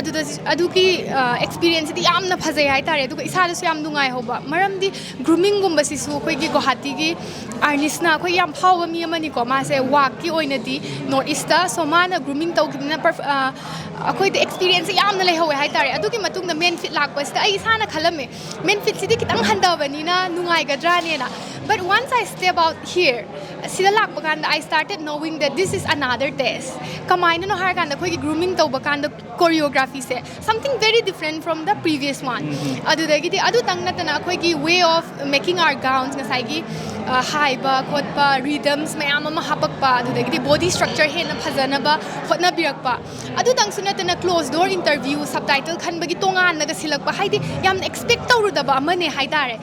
ꯑꯗꯨꯗ ꯑꯗꯨꯒꯤ ꯑꯦꯛꯁꯄꯤꯔꯤꯌꯦꯟꯁꯁꯤꯗꯤ ꯌꯥꯝꯅ ꯐꯖꯩ ꯍꯥꯏ ꯇꯥꯔꯦ꯫ ꯑꯗꯨꯒ ꯏꯁꯥꯗꯁꯨ ꯌꯥꯝ ꯅꯨꯡꯉꯥꯏꯍꯧꯕ, ꯃꯔꯝꯗꯤ ꯒ꯭ꯔꯨꯃꯤꯡꯒꯨꯝꯕꯁꯤꯁꯨ ꯑꯩꯈꯣꯏꯒꯤ ꯒꯨꯋꯥꯍꯥꯇꯤꯒꯤ ꯑꯥꯔꯅꯤꯁꯅ ꯑꯩꯈꯣꯏ ꯌꯥꯝ ꯐꯥꯎꯕ ꯃꯤ ꯑꯃꯅꯤꯀꯣ, ꯃꯥꯁꯦ ꯋꯥꯛꯀꯤ ꯑꯣꯏꯅꯗꯤ ꯅꯣꯔꯠ ꯏꯁꯇ꯫ ꯁꯣ ꯃꯥꯅ ꯒ꯭ꯔꯨꯃꯤꯡ ꯇꯧꯈꯤꯕꯅꯤꯅ ꯄꯔꯐ-, ꯑ, ꯑꯩꯈꯣꯏꯗ ꯑꯦꯛꯁꯄꯤꯔꯤꯌꯦꯟꯁꯁꯦ ꯌꯥꯝꯅ ꯂꯩꯍꯧꯋꯦ ꯍꯥꯏ ꯇꯥꯔꯦ꯫ ꯑꯗꯨꯒꯤ ꯃꯇꯨꯡꯗ ꯃꯦꯟ ꯐꯤꯠ ꯂꯥꯛꯄꯁꯤꯗ ꯑꯩ ꯏꯁꯥꯅ ꯈꯜꯂꯝꯃꯦ, ꯃꯦꯟ ꯐꯤꯠꯁꯤꯗꯤ ꯈꯤꯇꯪ ꯍꯟꯊꯕꯅꯤꯅ ꯅꯨꯡꯉꯥꯏꯒꯗ꯭ꯔꯥꯅꯦꯅ꯫ But once I step out here, ꯁꯤꯗ ꯂꯥꯛꯄ ꯀꯥꯟꯗ I started knowing that this is another test. ꯀꯃꯥꯏꯅꯅꯣ ꯍꯥꯏꯔꯀꯥꯟꯗ, ꯑꯩꯈꯣꯏꯒꯤ ꯒ꯭ꯔꯨꯃꯤꯡ ꯇꯧꯕ ꯀꯥꯟꯗ ꯀꯣꯔꯤꯌꯣꯒ꯭ꯔꯥꯐꯤꯁꯦ, something very different from the previous one. ꯑꯗꯨꯗꯒꯤꯗꯤ ꯑꯗꯨꯇꯪ ꯅꯠꯇꯅ ꯑꯩꯈꯣꯏꯒꯤ way of making our gowns, ꯉꯁꯥꯏꯒꯤ, ꯑ, ꯍꯥꯏꯕ ꯈꯣꯠꯄ, ꯔꯤꯗꯝꯁ ꯃꯌꯥꯝ ꯑꯃ ꯍꯥꯄꯛꯄ, ꯑꯗꯨꯗꯒꯤꯗꯤ ꯕꯣꯗꯤ ꯁ꯭ꯇ꯭ꯔꯛꯆꯔ ꯍꯦꯟꯅ ꯐꯖꯅꯕ ꯍꯣꯠꯅꯕꯤꯔꯛꯄ꯫ ꯑꯗꯨꯇꯪꯁꯨ ꯅꯠꯇꯅ ꯀ꯭ꯂꯣꯖ ꯗꯣꯔ ꯏꯟꯇꯔꯚ꯭ꯌꯨ, ꯁꯕꯇꯥꯏꯇꯜ ꯈꯟꯕꯒꯤ ꯇꯣꯉꯥꯟꯅꯒ ꯁꯤꯜꯂꯛꯄ, ꯍꯥꯏꯗꯤ ꯌꯥꯝꯅ ꯑꯦꯛꯁꯄꯦꯛ ꯇꯧꯔꯨꯗꯕ ꯑꯃꯅꯦ ꯍꯥꯏ ꯇꯥꯔꯦ꯫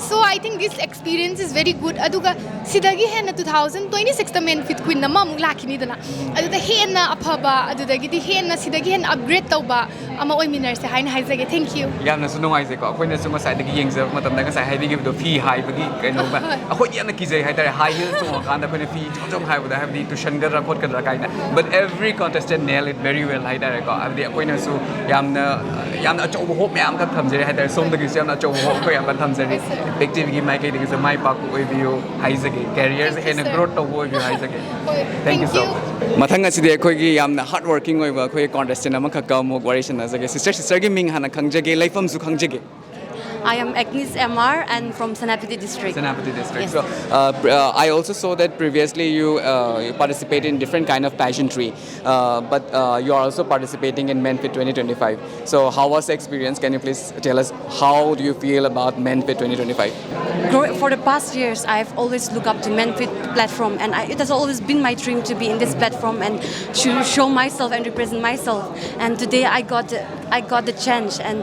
So I think this experience is very good. ꯑꯗꯨꯒ ꯁꯤꯗꯒꯤ ꯍꯦꯟꯅ two thousand twenty sixꯇ ꯃꯦꯟ ꯐꯤꯠ ꯀ꯭ꯋꯤꯟ ꯑꯃꯃꯨꯛ ꯂꯥꯛꯈꯤꯅꯤꯗꯅ, ꯑꯗꯨꯗ ꯍꯦꯟꯅ ꯑꯐꯕ, ꯑꯗꯨꯗꯒꯤꯗꯤ ꯍꯦꯟꯅ, ꯁꯤꯗꯒꯤ ꯍꯦꯟꯅ ꯑꯞꯒ꯭ꯔꯦꯗ ꯇꯧꯕ ꯑꯃ ꯑꯣꯏꯃꯤꯟꯅꯔꯁꯦ ꯍꯥꯏꯅ ꯍꯥꯏꯖꯒꯦ꯫ Thank you. ꯌꯥꯝꯅꯁꯨ ꯅꯨꯡꯉꯥꯏꯖꯩꯀꯣ, ꯑꯩꯈꯣꯏꯅꯁꯨ ꯉꯁꯥꯏꯗꯒꯤ ꯌꯦꯡꯖꯕ ꯃꯇꯝꯗ, ꯉꯁꯥꯏ ꯍꯥꯏꯕꯤꯈꯤꯕꯗꯣ, ꯐꯤ ꯍꯥꯏꯕꯒꯤ ꯀꯩꯅꯣꯝꯃ, ꯍꯣꯏ꯫ ꯑꯩꯈꯣꯏꯗꯤ ꯌꯥꯝꯅ ꯀꯤꯖꯩ ꯍꯥꯏꯇꯥꯔꯦ, ꯍꯥꯏ ꯍꯤꯜꯁ ꯇꯣꯡꯉꯀꯥꯟꯗ ꯑꯩꯈꯣꯏꯅ ꯐꯤ ꯖꯣꯡ ꯖꯣꯡ ꯍꯥꯏꯕꯗ, ꯍꯥꯏꯕꯗꯤ ꯇꯨꯁꯟꯒꯗ꯭ꯔꯥ ꯈꯣꯠꯀꯗ꯭ꯔꯥ ꯀꯥꯏꯅ꯫ But every contestant nail it very well ꯍꯥꯏꯇꯥꯔꯦꯀꯣ, ꯍꯥꯏꯕꯗꯤ ꯑꯩꯈꯣꯏꯅꯁꯨ ꯌꯥꯝꯅ, ꯌꯥꯝꯅ ꯑꯆꯧꯕ ꯍꯣꯞ ꯃꯌꯥꯝ ꯑꯃꯈꯛ ꯊꯝꯖꯔꯤ ꯍꯥꯏꯇꯥꯔꯦ, ꯁꯣꯝꯗꯒꯤꯁꯨ ꯌꯥꯝꯅ ꯑꯆꯧꯕ ꯍꯣꯞ ꯑꯩꯈꯣꯏ ꯌꯥꯝꯅ ꯊꯝꯖꯔꯤ꯫ ꯍꯣꯏ, sir. ꯏꯝꯄꯦꯛ ꯇꯤꯚꯤꯒꯤ ꯃꯥꯏꯀꯩꯗꯒꯤꯁꯨ ꯃꯥꯏ ꯄꯥꯛꯄ ꯑꯣꯏꯕꯤꯌꯨ ꯍꯥꯏꯖꯒꯦ, ꯀꯦꯔꯤꯌꯔꯁꯦ Thank you, ꯍꯦꯟꯅ sir. ꯒ꯭ꯔꯣꯠ ꯇꯧꯕ ꯑꯣꯏꯕꯤꯌꯨ ꯍꯥꯏꯖꯒꯦ꯫ ꯍꯣꯏ, Thank you thank so you. Much. ꯃꯊꯪ ꯑꯁꯤꯗꯤ ꯑꯩꯈꯣꯏꯒꯤ ꯌꯥꯝꯅ ꯍꯥꯔꯗ ꯋꯥꯔꯀꯤꯡ ꯑꯣꯏꯕ ꯑꯩꯈꯣꯏꯒꯤ ꯀꯣꯟꯇꯦꯁꯇꯦꯟ ꯑꯃꯈꯛꯀ ꯑꯃꯨꯛ ꯋꯥꯔꯤ ꯁꯥꯟꯅꯖꯒꯦ꯫ ꯁꯤꯁꯇꯔ, ꯁꯤꯁꯇꯔꯒꯤ ꯃꯤꯡ ꯍꯥꯟꯅ ꯈꯪꯖꯒꯦ, ꯂꯩꯐꯝꯁꯨ ꯈꯪꯖꯒꯦ꯫ I am Agnes M R and from Senapati district. Senapati district. Yes. So, uh, pr- uh, I also saw that previously you, uh, you participate in different kind of pageantry, uh, but, uh, you are also participating in Menfit twenty twenty-five. So, how was the experience? Can you please tell us how do you feel about Menfit twenty twenty-five? Grow- For the past years, I've always looked up to Menfit platform, and I, it has always been my dream to be in this platform and to show myself and represent myself. And today, I got I got the chance, and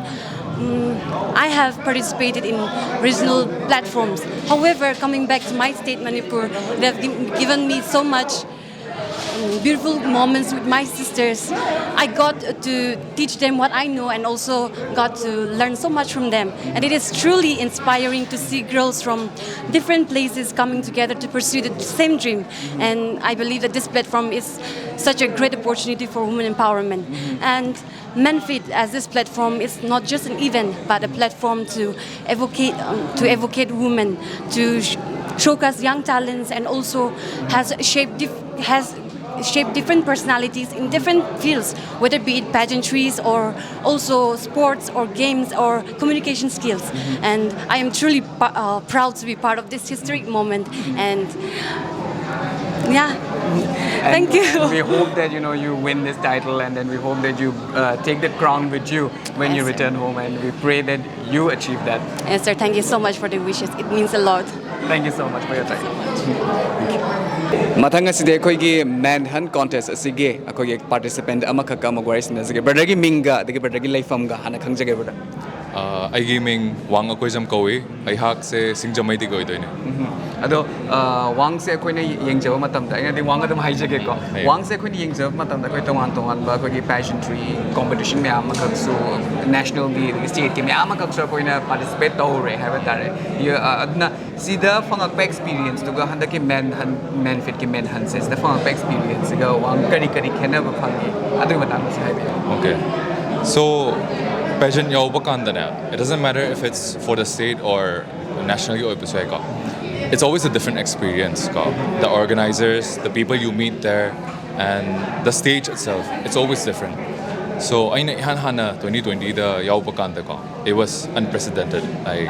I have participated in regional platforms. However, coming back to my state, Manipur, they have gi- given me so much um, beautiful moments with my sisters. I got to teach them what I know and also got to learn so much from them. And it is truly inspiring to see girls from different places coming together to pursue the same dream. And I believe that this platform is such a great opportunity for women empowerment. And Menfit, as this platform, is not just an event but a platform to evoke um, to evoke women, to sh- showcase young talents, and also has shaped dif- has shaped different personalities in different fields, whether be it pageantries or also sports or games or communication skills. And I am truly pa- uh, proud to be part of this historic moment. And yeah, thank you. We hope that you know you win this title, and then we hope that you uh, take the crown with you when you Yes, sir. return home, and we pray that you achieve that. Yes, sir. Thank you so much for the wishes. It means a lot. Thank you so much for your time. ꯃꯊꯪ ꯑꯁꯤꯗꯤ ꯑꯩꯈꯣꯏꯒꯤ ꯃꯦꯟ ꯍꯟ contest ꯑꯁꯤꯒꯤ ꯑꯩꯈꯣꯏꯒꯤ participant ꯑꯃꯈꯛꯀ ꯑꯃꯨꯛ ꯋꯥꯔꯤ ꯁꯥꯟꯅꯖꯒꯦ꯫ ꯕ꯭ꯔꯗꯔꯒꯤ ꯃꯤꯡꯒ ꯑꯗꯒꯤ ꯕ꯭ꯔꯗꯔꯒꯤ ꯂꯩꯐꯝꯒ ꯍꯥꯟꯅ ꯈꯪꯖꯒꯦ, ꯕ꯭ꯔꯗꯔ꯫ ꯑ, ꯑꯩꯒꯤ ꯃꯤꯡ ꯋꯥꯡ ꯑꯀꯣꯏꯖꯝ ꯀꯧꯏ꯫ ꯑꯩꯍꯥꯛꯁꯦ ꯁꯤꯡꯖꯃꯩꯗꯒꯤ ꯑꯣꯏꯗꯣꯏꯅꯦ꯫ ꯑꯗꯣ ꯑ, ꯋꯥꯡꯁꯦ ꯑꯩꯈꯣꯏꯅ ꯌꯦꯡꯖꯕ ꯃꯇꯝꯗ, ꯑꯩꯅꯗꯤ ꯋꯥꯡ ꯑꯗꯨꯝ ꯍꯥꯏꯖꯒꯦꯀꯣ꯫ ꯍꯥꯏꯌꯣ꯫ ꯋꯥꯡꯁꯦ ꯑꯩꯈꯣꯏꯅ ꯌꯦꯡꯖꯕ ꯃꯇꯝꯗ ꯑꯩꯈꯣꯏ ꯇꯣꯉꯥꯟ ꯇꯣꯉꯥꯟꯕ ꯑꯩꯈꯣꯏꯒꯤ ꯄꯦꯖꯦꯟꯇ꯭ꯔꯤ ꯀꯣꯝꯄꯤꯇꯤꯁꯟ ꯃꯌꯥꯝ ꯑꯃꯈꯛꯁꯨ, ꯅꯦꯁꯅꯦꯜꯒꯤ ꯑꯗꯒꯤ ꯁ꯭ꯇꯦꯠꯀꯤ ꯃꯌꯥꯝ ꯑꯃꯈꯛꯁꯨ ꯑꯩꯈꯣꯏꯅ ꯄꯥꯔꯇꯤꯁꯤꯄꯦꯠ ꯇꯧꯔꯦ ꯍꯥꯏꯕ ꯇꯥꯔꯦ꯫ ꯌ- ꯑ, ꯑꯗꯨꯅ ꯁꯤꯗ ꯐꯪꯉꯛꯄ ꯑꯦꯛꯁꯄꯤꯔꯤꯌꯦꯟꯁꯇꯨꯒ ꯍꯟꯗꯛꯀꯤ ꯃꯦꯟ ꯍꯟ ꯃꯦꯟ ꯐꯤꯠꯀꯤ ꯃꯦꯟ ꯍꯟꯁꯦ ꯁꯤꯗ ꯐꯪꯉꯛꯄ ꯑꯦꯛꯁꯄꯤꯔꯤꯌꯦꯟꯁꯁꯤꯒ ꯋꯥꯡ ꯀꯔꯤ ꯀꯔꯤ ꯈꯦꯠꯅꯕ ꯐꯪꯉꯤ, ꯑꯗꯨꯒꯤ ꯃꯇꯥꯡꯗꯁꯨ ꯍꯥꯏꯕꯤꯌꯨ꯫ Okay, so pageant ꯌꯥꯎꯕ ꯀꯥꯟꯗꯅꯦ, it doesn't matter if it's for the state or nationalꯒꯤ ꯑꯣꯏꯕꯁꯨ ꯌꯥꯏꯀꯣ, it's always a different experience ꯀꯣ. The organizers, the people you meet there, and the stage itself, it's always different. So ꯑꯩꯅ ꯏꯍꯥꯟ ꯍꯥꯟꯅ twenty twentyꯗ ꯌꯥꯎꯕ ꯀꯥꯟꯗꯀꯣ, it was unprecedented, like,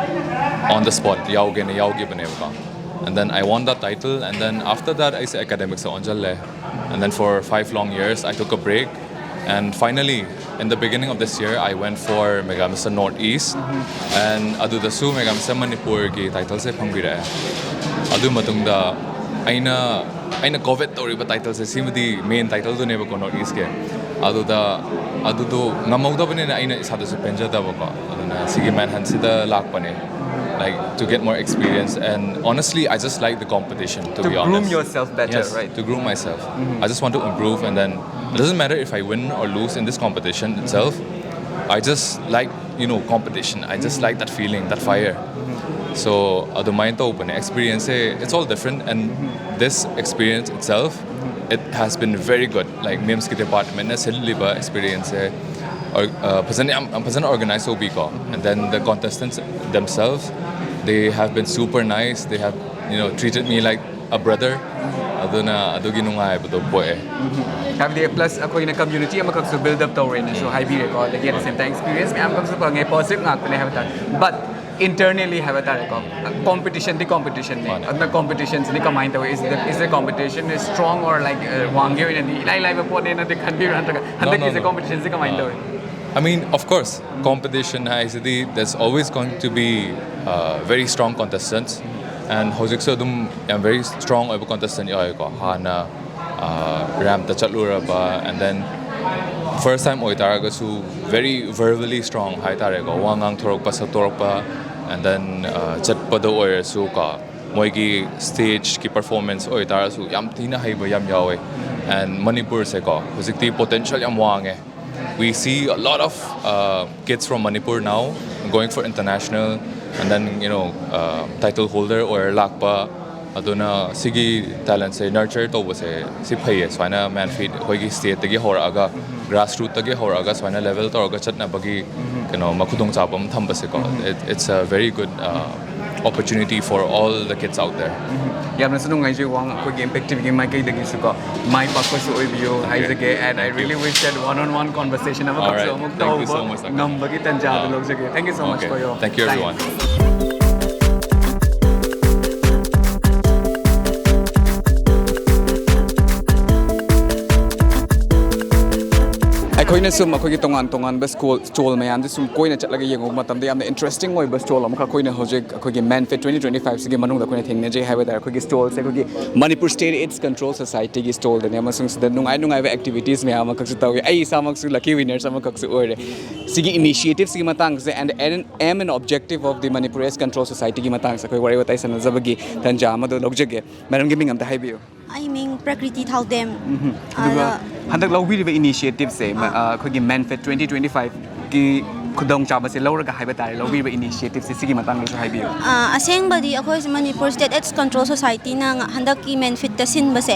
on the spot ꯌꯥꯎꯒꯦꯅ ꯌꯥꯎꯈꯤꯕꯅꯦꯕꯀꯣ. And then I won that title, and then after that ꯑꯩꯁꯦ ꯑꯦꯀꯥꯗꯦꯃꯤꯛꯁꯇ ꯑꯣꯟꯁꯤꯜꯂꯦ. And then for five long years I took a break, and finally in the beginning of this year I went for Mega Mr Northeast, and ꯑꯗꯨꯗꯁꯨ Mega Mr ꯃꯅꯤꯄꯨꯔꯒꯤ ꯇꯥꯏꯇꯜꯁꯦ ꯐꯪꯕꯤꯔꯛꯑꯦ꯫ ꯑꯗꯨ ꯃꯇꯨꯡꯗ ꯑꯩꯅ ꯑꯩꯅ ꯀꯣꯚꯦꯠ ꯇꯧꯔꯤꯕ ꯇꯥꯏꯇꯜꯁꯦ, ꯁꯤꯃꯗꯤ ꯃꯦꯟ ꯇꯥꯏꯇꯜꯗꯨꯅꯦꯕꯀꯣ north ꯏꯁꯀꯤ꯫ ꯑꯗꯨꯗ ꯑꯗꯨꯗꯣ ꯉꯝꯍꯧꯗꯕꯅꯤꯅ ꯑꯩꯅ ꯏꯁꯥꯗꯁꯨ ꯄꯦꯟꯖꯗꯕꯀꯣ꯫ ꯑꯗꯨꯅ ꯁꯤꯒꯤ ꯃꯦꯟꯍꯟꯁꯤꯗ ꯂꯥꯛꯄꯅꯦ, like, to get more experience, and honestly, I just like the competition, to To be groom honest. Yourself better, Yes, right? To groom myself. I just want to improve, and then it doesn't matter if I win or lose in this competition itself. I just like, you know, competition. I just like that feeling, that fire. So ꯑꯗꯨꯃꯥꯏꯅ ꯇꯧꯕꯅꯦ꯫ Experience, it's all different, and this experience itself, it has been very good. Like, ꯃꯤꯝꯁꯀꯤ ꯗꯤꯄꯥꯔꯠꯃꯦꯟꯅ ꯁꯤꯜꯂꯤꯕ experience say, uh, ꯐꯖꯅ, ꯌꯥꯝ ꯌꯥꯝ ꯐꯖꯅ organize ꯇꯧꯕꯤꯀꯣ꯫ And then the contestants themselves, they have been super nice. They have, you know, treated me like a brother. ꯑꯗꯨꯅ ꯑꯗꯨꯒꯤ ꯅꯨꯡꯉꯥꯏꯕꯗꯣ ꯄꯣꯛꯑꯦ꯫ ꯍꯥꯏꯕꯗꯤ plus ꯑꯩꯈꯣꯏꯅ ꯀꯝꯃ꯭ꯌꯨꯅꯤꯇꯤ ꯑꯃꯈꯛꯁꯨ ꯕꯤꯜꯗ ꯑꯞ ꯇꯧꯔꯦꯅꯁꯨ ꯍꯥꯏꯕꯤꯔꯦꯀꯣ꯫ ꯑꯗꯒꯤ at the same time experience ꯃꯌꯥꯝ ꯑꯃꯈꯛꯁꯨ ꯐꯪꯉꯦ, ꯄꯣꯖꯤꯇꯤꯚ ꯉꯥꯛꯇꯅꯦ ꯍꯥꯏꯕ ꯇꯥꯔꯦ꯫ But internally ꯍꯥꯏꯕ ꯇꯥꯔꯦꯀꯣ, ꯀꯣꯝꯄꯤꯇꯤꯁꯟꯗꯤ ꯀꯣꯝꯄꯤꯇꯤꯁꯟꯅꯦ꯫ ꯃꯥꯅꯦ꯫ ꯑꯗꯨꯅ ꯀꯣꯝꯄꯤꯇꯤꯁꯟꯁꯤꯗꯤ ꯀꯃꯥꯏꯅ ꯇꯧꯋꯤ? Is the, is the competition is strong or, like, uh, ꯋꯥꯡꯒꯤ ꯑꯣꯏꯅꯗꯤ ꯏꯂꯥꯏ ꯂꯥꯏꯕ ꯄꯣꯠꯅꯦꯅꯗꯤ ꯈꯟꯕꯤꯕ꯭ꯔꯥ, ꯅꯠꯇ꯭ꯔꯒ ꯍꯟꯗꯛꯀꯤꯁꯦ no. ꯀꯣꯝꯄꯤꯇꯤꯁꯟꯁꯤ ꯀꯃꯥꯏꯅ ꯇꯧꯋꯤ? I mean, of course, competition ꯍꯥꯏꯁꯤꯗꯤ, there's always going to be, uh, very strong contestants, and ꯍꯧꯖꯤꯛꯁꯨ ꯑꯗꯨꯝ ꯌꯥꯝ very strong ꯑꯣꯏꯕ contestant ꯌꯥꯎꯋꯦꯀꯣ꯫ ꯍꯥꯟꯅ, uh, ꯔꯦꯝꯞꯇ ꯆꯠꯂꯨꯔꯕ, and then first time ꯑꯣꯏꯇꯥꯔꯒꯁꯨ very verbally strong ꯍꯥꯏꯇꯥꯔꯦꯀꯣ, ꯋꯥ ꯉꯥꯡꯊꯣꯔꯛꯄ, ꯁꯛꯇꯣꯔꯛꯄ, and then, uh, ꯆꯠꯄꯗ ꯑꯣꯏꯔꯁꯨ ꯀꯣ, ꯃꯣꯏꯒꯤ ꯁ꯭ꯇꯦꯖꯀꯤ ꯄꯔꯐꯣꯔꯃꯦꯟꯁ ꯑꯣꯏꯇꯥꯔꯁꯨ ꯌꯥꯝ ꯊꯤꯅ ꯍꯩꯕ ꯌꯥꯝ ꯌꯥꯎꯋꯦ꯫ And ꯃꯅꯤꯄꯨꯔꯁꯦꯀꯣ, ꯍꯧꯖꯤꯛꯇꯤ ꯄꯣꯇꯦꯟꯁꯤꯌꯦꯜ ꯌꯥꯝ ꯋꯥꯡꯉꯦ꯫ We see a lot of, uh, kids from Manipur now going for international, and then, you know, uh, title holder ꯑꯣꯏꯔ ꯂꯥꯛꯄ꯫ ꯑꯗꯨꯅ ꯁꯤꯒꯤ ꯇꯦꯂꯦꯟꯁꯦ ꯅꯔꯆꯔ ꯇꯧꯕꯁꯦ ꯁꯤ ꯐꯩꯌꯦ꯫ ꯁꯨꯃꯥꯏꯅ ꯃꯦꯟꯐꯤꯠ ꯑꯩꯈꯣꯏꯒꯤ ꯁ꯭ꯇꯦꯠꯇꯒꯤ ꯍꯧꯔꯛꯑꯒ, ꯒ꯭ꯔꯥꯁ ꯔꯨꯠꯇꯒꯤ ꯍꯧꯔꯛꯑꯒ ꯁꯨꯃꯥꯏꯅ ꯂꯦꯚꯦꯜ ꯇꯧꯔꯒ ꯆꯠꯅꯕꯒꯤ ꯀꯩꯅꯣ ꯈꯨꯗꯣꯡꯆꯥꯕ ꯑꯃ ꯊꯝꯕꯁꯦꯀꯣ, it, it's a very good, uh, opportunity for all the kids out there. ꯌꯥꯝꯅꯁꯨ ꯅꯨꯡꯉꯥꯏꯖꯩ, ꯋꯥꯡ ꯑꯩꯈꯣꯏꯒꯤ ꯏꯝꯄꯦꯛ ꯇꯤꯚꯤꯒꯤ ꯃꯥꯏꯀꯩꯗꯒꯤꯁꯨꯀꯣ ꯃꯥꯏ ꯄꯥꯛꯄꯁꯨ ꯑꯣꯏꯕꯤꯌꯨ ꯍꯥꯏꯖꯒꯦ꯫ And I really wish that one on one conversation ꯑꯃꯈꯛꯁꯨ Alright. ꯑꯃꯨꯛ Thank you so ꯇꯧꯕ much, Sakar. ꯉꯝꯕꯒꯤ ꯇꯟꯖꯥꯗꯨ Uh, ꯂꯧꯖꯒꯦ꯫ Thank you so much okay. for your Thank you, time. Everyone. I ꯑꯩꯈꯣꯏꯅ ꯁꯨꯝ ꯑꯩꯈꯣꯏꯒꯤ ꯇꯣꯉꯥꯟ ꯇꯣꯉꯥꯟꯕ ꯁ꯭ꯀꯨꯜ ꯁ꯭ꯇꯣꯜ ꯃꯌꯥꯝꯗ ꯁꯨꯝ ꯀꯣꯏꯅ ꯆꯠꯂꯒ ꯌꯦꯡꯉꯨꯕ ꯃꯇꯝꯗ ꯌꯥꯝꯅ ꯏꯟꯇꯔꯦꯁꯇꯤꯡ ꯑꯣꯏꯕ ꯁ꯭ꯇꯣꯜ ꯑꯃꯈꯛ ꯑꯩꯈꯣꯏꯅ ꯍꯧꯖꯤꯛ ꯑꯩꯈꯣꯏꯒꯤ ꯃꯦꯟꯐꯤꯠ ꯇ꯭ꯋꯦꯟꯇꯤ ꯇ꯭ꯋꯦꯟꯇꯤ ꯐꯥꯏꯚꯁꯤꯒꯤ ꯃꯅꯨꯡꯗ ꯑꯩꯈꯣꯏꯅ ꯊꯦꯡꯅꯖꯩ ꯍꯥꯏꯕ ꯇꯥꯔꯦ꯫ ꯑꯩꯈꯣꯏꯒꯤ ꯁ꯭ꯇꯣꯜꯁꯦ ꯑꯩꯈꯣꯏꯒꯤ ꯃꯅꯤꯄꯨꯔ ꯁ꯭ꯇꯦꯠ ꯑꯦꯗꯁ ꯀꯟꯇ꯭ꯔꯣꯜ ꯁꯣꯁꯥꯏꯇꯤꯒꯤ ꯁ꯭ꯇꯣꯜꯗꯅꯦ, ꯑꯃꯁꯨꯡ ꯁꯤꯗ ꯅꯨꯡꯉꯥꯏ ꯅꯨꯡꯉꯥꯏꯕ ꯑꯦꯛꯇꯤꯚꯤꯇꯤꯁ ꯃꯌꯥꯝ ꯑꯃꯈꯛꯁꯨ ꯇꯧꯏ꯫ ꯑꯩ ꯏꯁꯥꯃꯛꯁꯨ ꯂꯛꯀꯤ ꯋꯤꯅꯔꯁ ꯑꯃꯈꯛꯁꯨ ꯑꯣꯏꯔꯦ꯫ ꯁꯤꯒꯤ ꯏꯅꯤꯁꯤꯌꯦꯇꯤꯞꯁꯤꯒꯤ ꯃꯇꯥꯡꯁꯦ and aim and objective of the Manipur AIDS Control Societyꯒꯤ ꯃꯇꯥꯡꯁꯦ ꯑꯩꯈꯣꯏ ꯋꯥꯔꯤ ꯋꯥꯇꯥꯏ ꯁꯥꯟꯅꯖꯕꯒꯤ ꯇꯥꯟꯖꯥ ꯑꯃꯗꯣ ꯂꯧꯖꯒꯦ꯫ ꯃꯦꯗꯝꯒꯤ ꯃꯤꯡ ꯑꯝꯇ ꯍꯥꯏꯕꯤꯌꯨ꯫ ꯑꯩ ꯃꯤꯡ ꯄ꯭ꯔꯀ꯭ꯔꯤꯇꯤ ꯊꯥꯎꯗꯦꯝ꯫ ꯑꯗꯨꯒ ꯍꯟꯗꯛ ꯂꯧꯕꯤꯔꯤꯕ ꯏꯅꯤꯁꯤꯌꯦꯇꯤꯞꯁꯦ ꯑꯩꯈꯣꯏꯒꯤ ꯃꯦꯟꯐꯦꯠ ꯇ꯭ꯋꯦꯟꯇꯤ ꯇ꯭ꯋꯦꯟꯇꯤ ꯐꯥꯏꯚꯀꯤ ꯈꯨꯗꯣꯡꯆꯥꯕꯁꯦ ꯂꯧꯔꯒ ꯍꯥꯏꯕ ꯇꯥꯔꯦ, ꯂꯧꯕꯤꯔꯤꯕ ꯏꯅꯤꯁꯤꯌꯦꯇꯤꯞꯁꯦ ꯁꯤꯒꯤ ꯃꯇꯥꯡꯗꯁꯨ ꯍꯥꯏꯕꯤꯌꯨ꯫ ꯑ, ꯑꯁꯦꯡꯕꯗꯤ ꯑꯩꯈꯣꯏꯁꯦ ꯃꯅꯤꯄꯨꯔ ꯁ꯭ꯇꯦꯠ ꯑꯦꯗꯁ ꯀꯟꯇ꯭ꯔꯣꯜ ꯁꯣꯁꯥꯏꯇꯤꯅ ꯉ- ꯍꯟꯗꯛꯀꯤ ꯃꯦꯟꯐꯤꯠꯇ ꯁꯤꯟꯕꯁꯦ,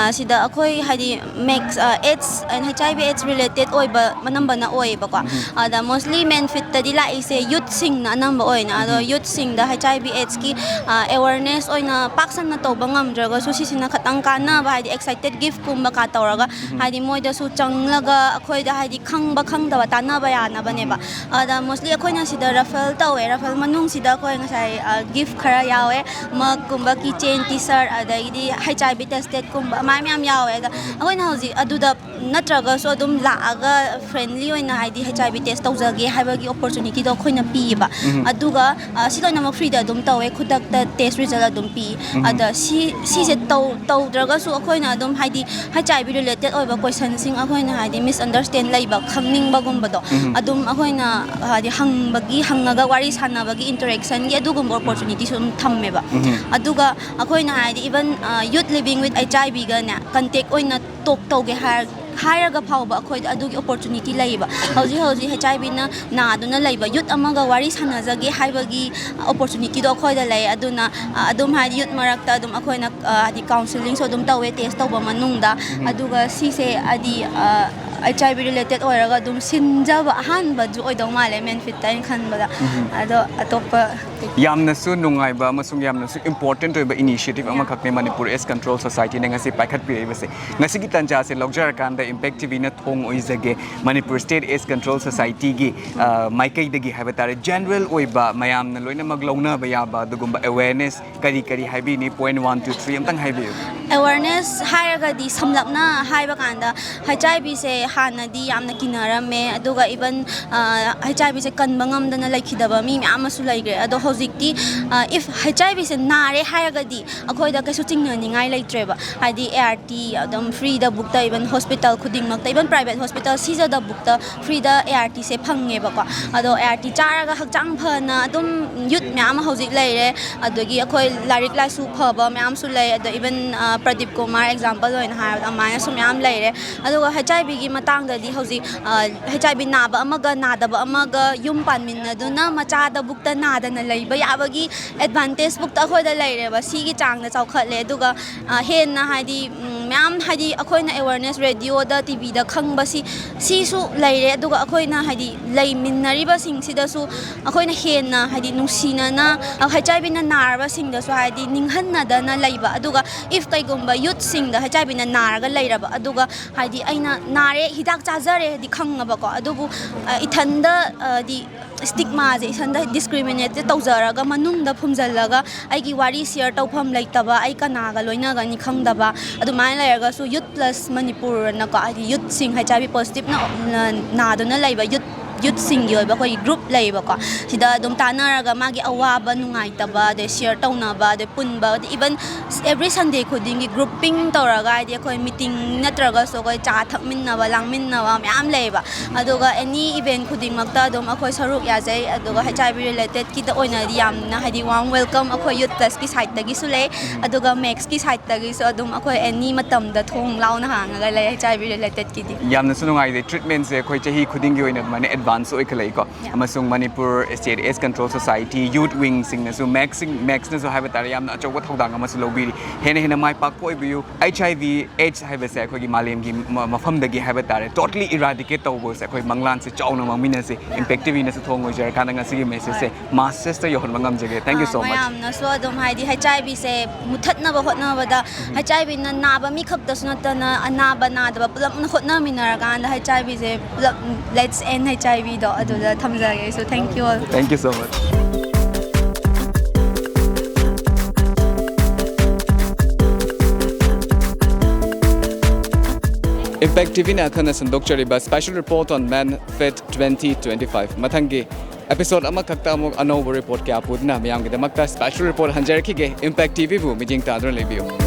ꯑ, ꯁꯤꯗ ꯑꯩꯈꯣꯏ ꯍꯥꯏꯗꯤ ꯃꯦꯛꯁ AIDS and H I V AIDS related ꯑꯣꯏꯕ ꯑꯅꯝꯕꯅ ꯑꯣꯏꯌꯦꯕꯀꯣ꯫ ꯑꯗ ꯃꯣꯁꯂꯤ ꯃꯦꯟꯐꯤꯠꯇꯗꯤ ꯂꯥꯛꯏꯁꯦ ꯌꯨꯠꯁꯤꯡꯅ ꯑꯅꯝꯕ ꯑꯣꯏꯅ, ꯑꯗꯣ ꯌꯨꯠꯁꯤꯡꯗ ꯍꯩꯆ ꯑꯥꯏ ꯚꯤ ꯑꯦꯗꯁꯀꯤ ꯑꯦꯋꯥꯔꯅꯦꯁ ꯑꯣꯏꯅ ꯄꯥꯛ ꯁꯟꯅ ꯇꯧꯕ ꯉꯝꯗ꯭ꯔꯒꯁꯨ ꯁꯤꯁꯤꯅ ꯈꯇꯪ ꯀꯥꯟꯅꯕ, ꯍꯥꯏꯗꯤ ꯑꯦꯛꯁꯥꯏꯇꯦꯠ ꯒꯤꯐꯀꯨꯝꯕ ꯀꯥ ꯇꯧꯔꯒ ꯍꯥꯏꯗꯤ ꯃꯣꯏꯗꯁꯨ ꯆꯪꯂꯒ ꯑꯩꯈꯣꯏꯗ ꯍꯥꯏꯗꯤ ꯈꯪꯕ ꯈꯪꯗꯕ ꯇꯥꯟꯅꯕ ꯌꯥꯅꯕꯅꯦꯕ꯫ ꯑꯗ ꯃꯣꯁꯂꯤ ꯑꯩꯈꯣꯏꯅ ꯁꯤꯗ ꯔꯐꯜ ꯇꯧꯋꯦ꯫ ꯔꯐꯜ ꯃꯅꯨꯡꯁꯤꯗ ꯑꯩꯈꯣꯏ ꯉꯁꯥꯏ ꯒꯤꯐ ꯈꯔ ꯌꯥꯎꯋꯦ, ꯃꯛꯀꯨꯝꯕ, ꯀꯤ ꯆꯦꯟ, ꯇꯤ ꯁꯥꯔꯠ, ꯑꯗꯒꯤꯗꯤ ꯍꯩꯆ ꯑꯥꯏ ꯚꯤ ꯇꯦꯁꯇꯦꯠꯀꯨꯝꯕ ꯑꯗꯨꯃꯥꯏꯅ ꯃꯌꯥꯝ ꯌꯥꯎꯋꯦ꯫ ꯑꯗ ꯑꯩꯈꯣꯏꯅ ꯍꯧꯖꯤꯛ ꯑꯗꯨꯗ ꯅꯠꯇ꯭ꯔꯒꯁꯨ ꯑꯗꯨꯝ ꯂꯥꯛꯑꯒ ꯐ꯭ꯔꯦꯟꯂꯤ ꯑꯣꯏꯅ ꯍꯥꯏꯗꯤ ꯍꯩꯆ ꯑꯥꯏ ꯚꯤ ꯇꯦꯁ ꯇꯧꯖꯒꯦ ꯍꯥꯏꯕꯒꯤ ꯑꯣꯄꯣꯔꯆꯨꯅꯤꯇꯤꯗꯣ ꯑꯩꯈꯣꯏꯅ ꯄꯤꯌꯦꯕ꯫ ꯑꯗꯨꯒ ꯑ, ꯁꯤ ꯂꯣꯏꯅꯃꯛ ꯐ꯭ꯔꯤꯗ ꯑꯗꯨꯝ ꯇꯧꯋꯦ, ꯈꯨꯗꯛꯇ ꯇꯦꯁ ꯔꯤꯖꯜ ꯑꯗꯨꯝ ꯄꯤ꯫ ꯑꯗ ꯁꯤ ꯁꯤꯁꯦ ꯇꯧ ꯇꯧꯗ꯭ꯔꯒꯁꯨ ꯑꯩꯈꯣꯏꯅ ꯑꯗꯨꯝ ꯍꯥꯏꯗꯤ ꯍꯩꯆ ꯑꯥꯏ ꯚꯤ ꯔꯤꯂꯦꯇꯦꯠ ꯑꯣꯏꯕ ꯀꯣꯏꯁꯟꯁꯤꯡ ꯑꯩꯈꯣꯏꯅ ꯍꯥꯏꯗꯤ ꯃꯤꯁꯑꯟꯗꯔꯁ꯭ꯇꯦꯟ ꯂꯩꯕ, ꯈꯪꯅꯤꯡꯕꯒꯨꯝꯕꯗꯣ ꯑꯗꯨꯝ ꯑꯩꯈꯣꯏꯅ ꯍꯥꯏꯗꯤ ꯍꯪꯕꯒꯤ, ꯍꯪꯉꯒ ꯋꯥꯔꯤ ꯁꯥꯟꯅꯕꯒꯤ ꯏꯟꯇꯔꯦꯛꯁꯟꯒꯤ ꯑꯗꯨꯒꯨꯝꯕ ꯑꯣꯄꯣꯔꯆꯨꯅꯤꯇꯤꯁꯨ ꯑꯗꯨꯝ ꯊꯝꯃꯦꯕ꯫ ꯑꯗꯨꯒ ꯑꯩꯈꯣꯏꯅ ꯍꯥꯏꯗꯤ ꯏꯚꯟ ꯌꯨꯠ ꯂꯤꯕꯤꯡ ꯋꯤꯠ ꯑꯩꯆ ꯑꯥꯏ ꯚꯤꯒꯅꯦ ꯀꯟꯇꯦꯛ ꯑꯣꯏꯅ ꯇꯣꯛ ꯇꯧꯒꯦ ꯍꯥꯏꯔ ꯍꯥꯏꯔꯒ ꯐꯥꯎꯕ ꯑꯩꯈꯣꯏꯗ ꯑꯗꯨꯒꯤ ꯑꯣꯄꯣꯔꯆꯨꯅꯤꯇꯤ ꯂꯩꯌꯦꯕ꯫ ꯍꯧꯖꯤꯛ ꯍꯧꯖꯤꯛ ꯍꯩꯆ ꯑꯥꯏ ꯚꯤꯅ ꯅꯥꯗꯨꯅ ꯂꯩꯕ ꯌꯨꯠ ꯑꯃꯒ ꯋꯥꯔꯤ ꯁꯥꯟꯅꯖꯒꯦ ꯍꯥꯏꯕꯒꯤ ꯑꯣꯄꯣꯔꯆꯨꯅꯤꯇꯤꯗꯣ ꯑꯩꯈꯣꯏꯗ ꯂꯩ꯫ ꯑꯗꯨꯅ ꯑ, ꯑꯗꯨꯝ ꯍꯥꯏꯗꯤ ꯌꯨꯠ ꯃꯔꯛꯇ ꯑꯗꯨꯝ ꯑꯩꯈꯣꯏꯅ ꯑ, ꯍꯥꯏꯗꯤ ꯀꯥꯎꯟꯁꯤꯂꯤꯡꯁꯨ ꯑꯗꯨꯝ ꯇꯧꯋꯦ ꯇꯦꯁ ꯇꯧꯕ ꯃꯅꯨꯡꯗ꯫ ꯑꯗꯨꯒ ꯁꯤꯁꯦ ꯍꯥꯏꯗꯤ ꯑꯩꯆ ꯑꯥꯏ ꯚꯤ ꯔꯤꯂꯦꯇꯦꯠ ꯑꯣꯏꯔꯒ ꯑꯗꯨꯝ ꯁꯤꯟꯖꯕ ꯑꯍꯥꯟꯕꯁꯨ ꯑꯣꯏꯗꯧ ꯃꯥꯜꯂꯦ ꯃꯦꯟꯐꯤꯠꯇ ꯑꯩꯅ ꯈꯟꯕꯗ꯫ ꯑꯗꯣ ꯑꯇꯣꯞꯄ ꯌꯥꯝꯅꯁꯨ ꯅꯨꯡꯉꯥꯏꯕ ꯑꯃꯁꯨꯡ ꯌꯥꯝꯅꯁꯨ ꯏꯝꯄꯣꯔꯇꯦꯟꯠ ꯑꯣꯏꯕ ꯏꯅꯤꯁꯤꯌꯦꯇꯤꯞ ꯑꯃꯈꯛꯅꯦ ꯃꯅꯤꯄꯨꯔ ꯑꯦꯗꯁ ꯀꯟꯇ꯭ꯔꯣꯜ ꯁꯣꯁꯥꯏꯇꯤꯅ ꯉꯁꯤ ꯄꯥꯏꯈꯠꯄꯤꯔꯛꯏꯕꯁꯦ꯫ ꯉꯁꯤꯒꯤ ꯇꯥꯟꯖꯥꯁꯦ ꯂꯧꯖꯔꯀꯥꯟꯗ ꯏꯝꯄꯦꯛ ꯇꯤꯚꯤꯅ ꯊꯣꯡ ꯑꯣꯏꯖꯒꯦ ꯃꯅꯤꯄꯨꯔ ꯁ꯭ꯇꯦꯠ ꯑꯦꯗꯁ ꯀꯟꯇ꯭ꯔꯣꯜ ꯁꯣꯁꯥꯏꯇꯤꯒꯤ ꯑ, ꯃꯥꯏꯀꯩꯗꯒꯤ ꯍꯥꯏꯕ ꯇꯥꯔꯦ꯫ ꯖꯦꯅꯔꯦꯜ ꯑꯣꯏꯕ ꯃꯌꯥꯝꯅ ꯂꯣꯏꯅꯃꯛ ꯂꯧꯅꯕ ꯌꯥꯕ ꯑꯗꯨꯒꯨꯝꯕ ꯑꯦꯋꯦꯔꯅꯦꯁ ꯀꯔꯤ ꯀꯔꯤ ꯍꯥꯏꯕꯤꯅꯤ? ꯄꯣꯏꯟꯠ ꯋꯥꯟ ꯇꯨ ꯊ꯭ꯔꯤ ꯑꯝꯇꯪ ꯍꯥꯏꯕꯤꯌꯨ꯫ ꯑꯦꯋꯥꯔꯅꯦꯁ ꯍꯥꯏꯔꯒꯗꯤ ꯁꯝꯂꯞꯅ ꯍꯥꯏꯕ ꯀꯥꯟꯗ ꯍꯩꯆ ꯑꯥꯏ ꯚꯤꯁꯦ ꯍꯥꯟꯅꯗꯤ ꯌꯥꯝꯅ ꯀꯤꯅꯔꯝꯃꯦ, ꯑꯗꯨꯒ even HIV ꯁꯦ ꯀꯟꯕ ꯉꯝꯗꯅ ꯂꯩꯈꯤꯗꯕ ꯃꯤ ꯃꯌꯥꯝ ꯑꯃꯁꯨ ꯂꯩꯈ꯭ꯔꯦ꯫ ꯑꯗꯣ ꯍꯧꯖꯤꯛꯇꯤ if HIV ꯁꯦ ꯅꯥꯔꯦ ꯍꯥꯏꯔꯒꯗꯤ ꯑꯩꯈꯣꯏꯗ ꯀꯩꯁꯨ ꯆꯤꯡꯅꯅꯤꯡꯉꯥꯏ ꯂꯩꯇ꯭ꯔꯦꯕ꯫ ꯍꯥꯏꯗꯤ ART ꯑꯗꯨꯝ free ꯗ ꯕꯨꯛꯇ, even hospital ꯈꯨꯗꯤꯡꯃꯛꯇ, even private hospital ꯁꯤꯖꯗ ꯕꯨꯛꯇ free ꯗ ART ꯁꯦ ꯐꯪꯉꯦꯕꯀꯣ꯫ ꯑꯗꯣ ART ꯆꯥꯔꯒ ꯍꯛꯆꯥꯡ ꯐꯅ ꯑꯗꯨꯝ youth ꯃꯌꯥꯝ ꯑꯃ ꯍꯧꯖꯤꯛ ꯂꯩꯔꯦ꯫ ꯑꯗꯒꯤ ꯑꯩꯈꯣꯏ ꯂꯥꯏꯔꯤꯛ ꯂꯥꯏꯁꯨ ꯐꯕ ꯃꯌꯥꯝꯁꯨ ꯂꯩ꯫ ꯑꯗꯣ even ꯄ꯭ꯔꯗꯤꯞ ꯀꯨꯃꯥꯔ example ꯑꯣꯏꯅ ꯍꯥꯏꯔꯕꯗ ꯑꯗꯨꯃꯥꯏꯅꯁꯨ ꯃꯌꯥꯝ ꯂꯩꯔꯦ꯫ ꯑꯗꯨꯒ HIV ꯒꯤ ꯃꯇꯥꯡꯗꯗꯤ ꯍꯧꯖꯤꯛ HIV ꯅꯥꯕ ꯑꯃꯒ ꯅꯥꯗꯕ ꯑꯃꯒ ꯌꯨꯝ ꯄꯥꯟꯃꯤꯟꯅꯗꯨꯅ ꯃꯆꯥꯗ ꯕꯨꯛꯇ ꯅꯥꯗꯅ ꯂꯩꯕ ꯌꯥꯕꯒꯤ advantage ꯕꯨꯛꯇ ꯑꯩꯈꯣꯏꯗ ꯂꯩꯔꯦꯕ꯫ ꯁꯤꯒꯤ ꯆꯥꯡꯗ ꯆꯥꯎꯈꯠꯂꯦ꯫ ꯑꯗꯨꯒ ꯍꯦꯟꯅ ꯍꯥꯏꯗꯤ ꯃꯌꯥꯝ ꯍꯥꯏꯗꯤ ꯑꯩꯈꯣꯏꯅ awareness radio ꯗ, TV ꯗ ꯈꯪꯕꯁꯤ, ꯁꯤꯁꯨ ꯂꯩꯔꯦ꯫ ꯑꯗꯨꯒ ꯑꯩꯈꯣꯏꯅ ꯍꯥꯏꯗꯤ ꯂꯩꯃꯤꯟꯅꯔꯤꯕꯁꯤꯡꯁꯤꯗꯁꯨ ꯑꯩꯈꯣꯏꯅ ꯍꯦꯟꯅ ꯍꯥꯏꯗꯤ ꯅꯨꯡꯁꯤꯅꯅ, HIV ꯅ ꯅꯥꯔꯕꯁꯤꯡꯗꯁꯨ ꯍꯥꯏꯗꯤ ꯅꯤꯡꯍꯟꯅꯗꯅ ꯂꯩꯕ꯫ ꯑꯗꯨꯒ if ꯀꯩꯒꯨꯝꯕ youth ꯁꯤꯡꯗ HIV ꯅ ꯅꯥꯔꯒ ꯂꯩꯔꯕ, ꯑꯗꯨꯒ ꯍꯥꯏꯗꯤ ꯑꯩꯅ ꯅꯥꯔꯦ, ꯍꯤꯗꯥꯛ ꯆꯥꯖꯔꯦ ꯍꯥꯏꯗꯤ ꯈꯪꯉꯕꯀꯣ, ꯑꯗꯨꯕꯨ ꯏꯊꯟꯗ ꯍꯥꯏꯗꯤ stigma ꯁꯦ ꯏꯊꯟꯗ discriminate ꯇꯧꯖꯔꯒ ꯃꯅꯨꯡꯗ ꯐꯨꯝꯖꯜꯂꯒ ꯑꯩꯒꯤ ꯋꯥꯔꯤ share ꯇꯧꯐꯝ ꯂꯩꯇꯕ, ꯑꯩ ꯀꯅꯥꯒ ꯂꯣꯏꯅꯒꯅꯤ ꯈꯪꯗꯕ, ꯑꯗꯨꯃꯥꯏꯅ ꯂꯩꯔꯒꯁꯨ Youth Plus Manipur ꯅꯀꯣ, ꯍꯥꯏꯗꯤ youth ꯁꯤꯡ HIV positive ꯅ ꯅꯥꯗꯨꯅ ꯂꯩꯕ youth, youth ꯁꯤꯡꯒꯤ ꯑꯣꯏꯕ ꯑꯩꯈꯣꯏꯒꯤ group ꯂꯩꯌꯦꯕꯀꯣ꯫ ꯁꯤꯗ ꯑꯗꯨꯝ ꯇꯥꯟꯅꯔꯒ ꯃꯥꯒꯤ ꯑꯋꯥꯕ ꯅꯨꯡꯉꯥꯏꯇꯕ, ꯑꯗꯩ share ꯇꯧꯅꯕ, ꯑꯗꯩ ꯄꯨꯟꯕ, even every Sunday ꯈꯨꯗꯤꯡꯒꯤ grouping ꯇꯧꯔꯒ ꯍꯥꯏꯗꯤ ꯑꯩꯈꯣꯏ meeting ꯅꯠꯇ꯭ꯔꯒꯁꯨ ꯑꯩꯈꯣꯏ ꯆꯥ ꯊꯛꯃꯤꯟꯅꯕ, ꯂꯥꯡꯃꯤꯟꯅꯕ ꯃꯌꯥꯝ ꯂꯩꯌꯦꯕ꯫ ꯑꯗꯨꯒ any event ꯈꯨꯗꯤꯡꯃꯛꯇ ꯑꯗꯨꯝ ꯑꯩꯈꯣꯏ ꯁꯔꯨꯛ ꯌꯥꯖꯩ꯫ ꯑꯗꯨꯒ HIV related ꯀꯤꯗ ꯑꯣꯏꯅꯗꯤ ꯌꯥꯝꯅ ꯍꯥꯏꯗꯤ warm welcome ꯑꯩꯈꯣꯏ Youth Plus ꯀꯤ side ꯇꯒꯤꯁꯨ ꯂꯩ, ꯑꯗꯨꯒ ꯃꯦꯛꯁꯀꯤ side ꯇꯒꯤꯁꯨ ꯑꯗꯨꯝ ꯑꯩꯈꯣꯏ any ꯃꯇꯝꯗ ꯊꯣꯡ ꯂꯥꯎꯅ ꯍꯥꯡꯉꯒ ꯂꯩ HIV related ꯀꯤꯗꯤ꯫ ꯌꯥꯝꯅꯁꯨ ꯅꯨꯡꯉꯥꯏꯖꯩ꯫ Treatment ꯁꯦ ꯑꯩꯈꯣꯏ ꯆꯍꯤ ꯈꯨꯗꯤꯡꯒꯤ ꯑꯣꯏꯅ ꯑꯗꯨꯃꯥꯏꯅ advance ꯑꯣꯏꯈꯠꯂꯛꯏꯀꯣ꯫ ꯑꯃꯁꯨꯡ Manipur State AIDS Control Society, Youth Wing ꯁꯤꯡꯅꯁꯨ, ꯃꯦꯛꯁ ꯁꯤꯡ, ꯃꯦꯛꯁꯅꯁꯨ ꯍꯥꯏꯕ ꯇꯥꯔꯦ, ꯌꯥꯝꯅ ꯑꯆꯧꯕ ꯊꯧꯗꯥꯡ ꯑꯃꯁꯨ ꯂꯧꯕꯤꯔꯤ꯫ ꯍꯦꯟꯅ ꯍꯦꯟꯅ ꯃꯥꯏ ꯄꯥꯛꯄ ꯑꯣꯏꯕꯤꯌꯨ꯫ HIV AIDS ꯍꯥꯏꯕꯁꯦ ꯑꯩꯈꯣꯏꯒꯤ ꯃꯥꯂꯦꯝꯒꯤ ꯃ-, ꯃꯐꯝꯗꯒꯤ ꯍꯥꯏꯕ ꯇꯥꯔꯦ, totally eradicate ꯇꯧꯕꯁꯦ ꯑꯩꯈꯣꯏ ꯃꯪꯂꯥꯟꯁꯦ ꯆꯥꯎꯅ ꯃꯥꯡꯃꯤꯟꯅꯁꯤ꯫ Impact TV ꯅꯁꯨ ꯊꯣꯡ ꯑꯣꯏꯖꯔꯀꯥꯟꯗ ꯉꯁꯤꯒꯤ message ꯁꯦ mass ꯁꯇ ꯌꯧꯍꯟꯕ ꯉꯝꯖꯒꯦ꯫ Thank you so much꯫ ꯃꯌꯥꯝꯅꯁꯨ ꯑꯗꯨꯝ ꯍꯥꯏꯗꯤ HIV ꯁꯦ ꯃꯨꯊꯠꯅꯕ ꯍꯣꯠꯅꯕꯗ HIV ꯅ ꯅꯥꯕ ꯃꯤ ꯈꯛꯇꯁꯨ ꯅꯠꯇꯅ ꯑꯅꯥꯕ ꯅꯥꯗꯕ ꯄꯨꯂꯞꯅ ꯍꯣꯠꯅꯃꯤꯟꯅꯔꯀꯥꯟꯗ HIV ꯁꯦ ꯄꯨꯂꯞ let's end HIV ꯗꯣ ꯑꯗꯨꯗ ꯊꯝꯖꯒꯦ ꯑꯩꯁꯨ꯫ Thank you all꯫ Thank you so much꯫ Impact T Vꯅ ꯑꯈꯟꯅ ꯁꯟꯗꯣꯛꯆꯔꯤꯕ Special Report on Men Fit twenty twenty-five꯫ ꯃꯊꯪꯒꯤ episode ꯑꯃꯈꯛꯇ ꯑꯃꯨꯛ ꯑꯅꯧꯕ report ꯀꯌꯥ ꯄꯨꯗꯨꯅ ꯃꯤꯌꯥꯝꯒꯤꯗꯃꯛꯇ special report ꯍꯟꯖꯔꯛꯈꯤꯒꯦ꯫ Impact T Vꯕꯨ ꯃꯤꯠꯌꯦꯡ ꯇꯥꯗꯨꯅ ꯂꯩꯕꯤꯌꯨ꯫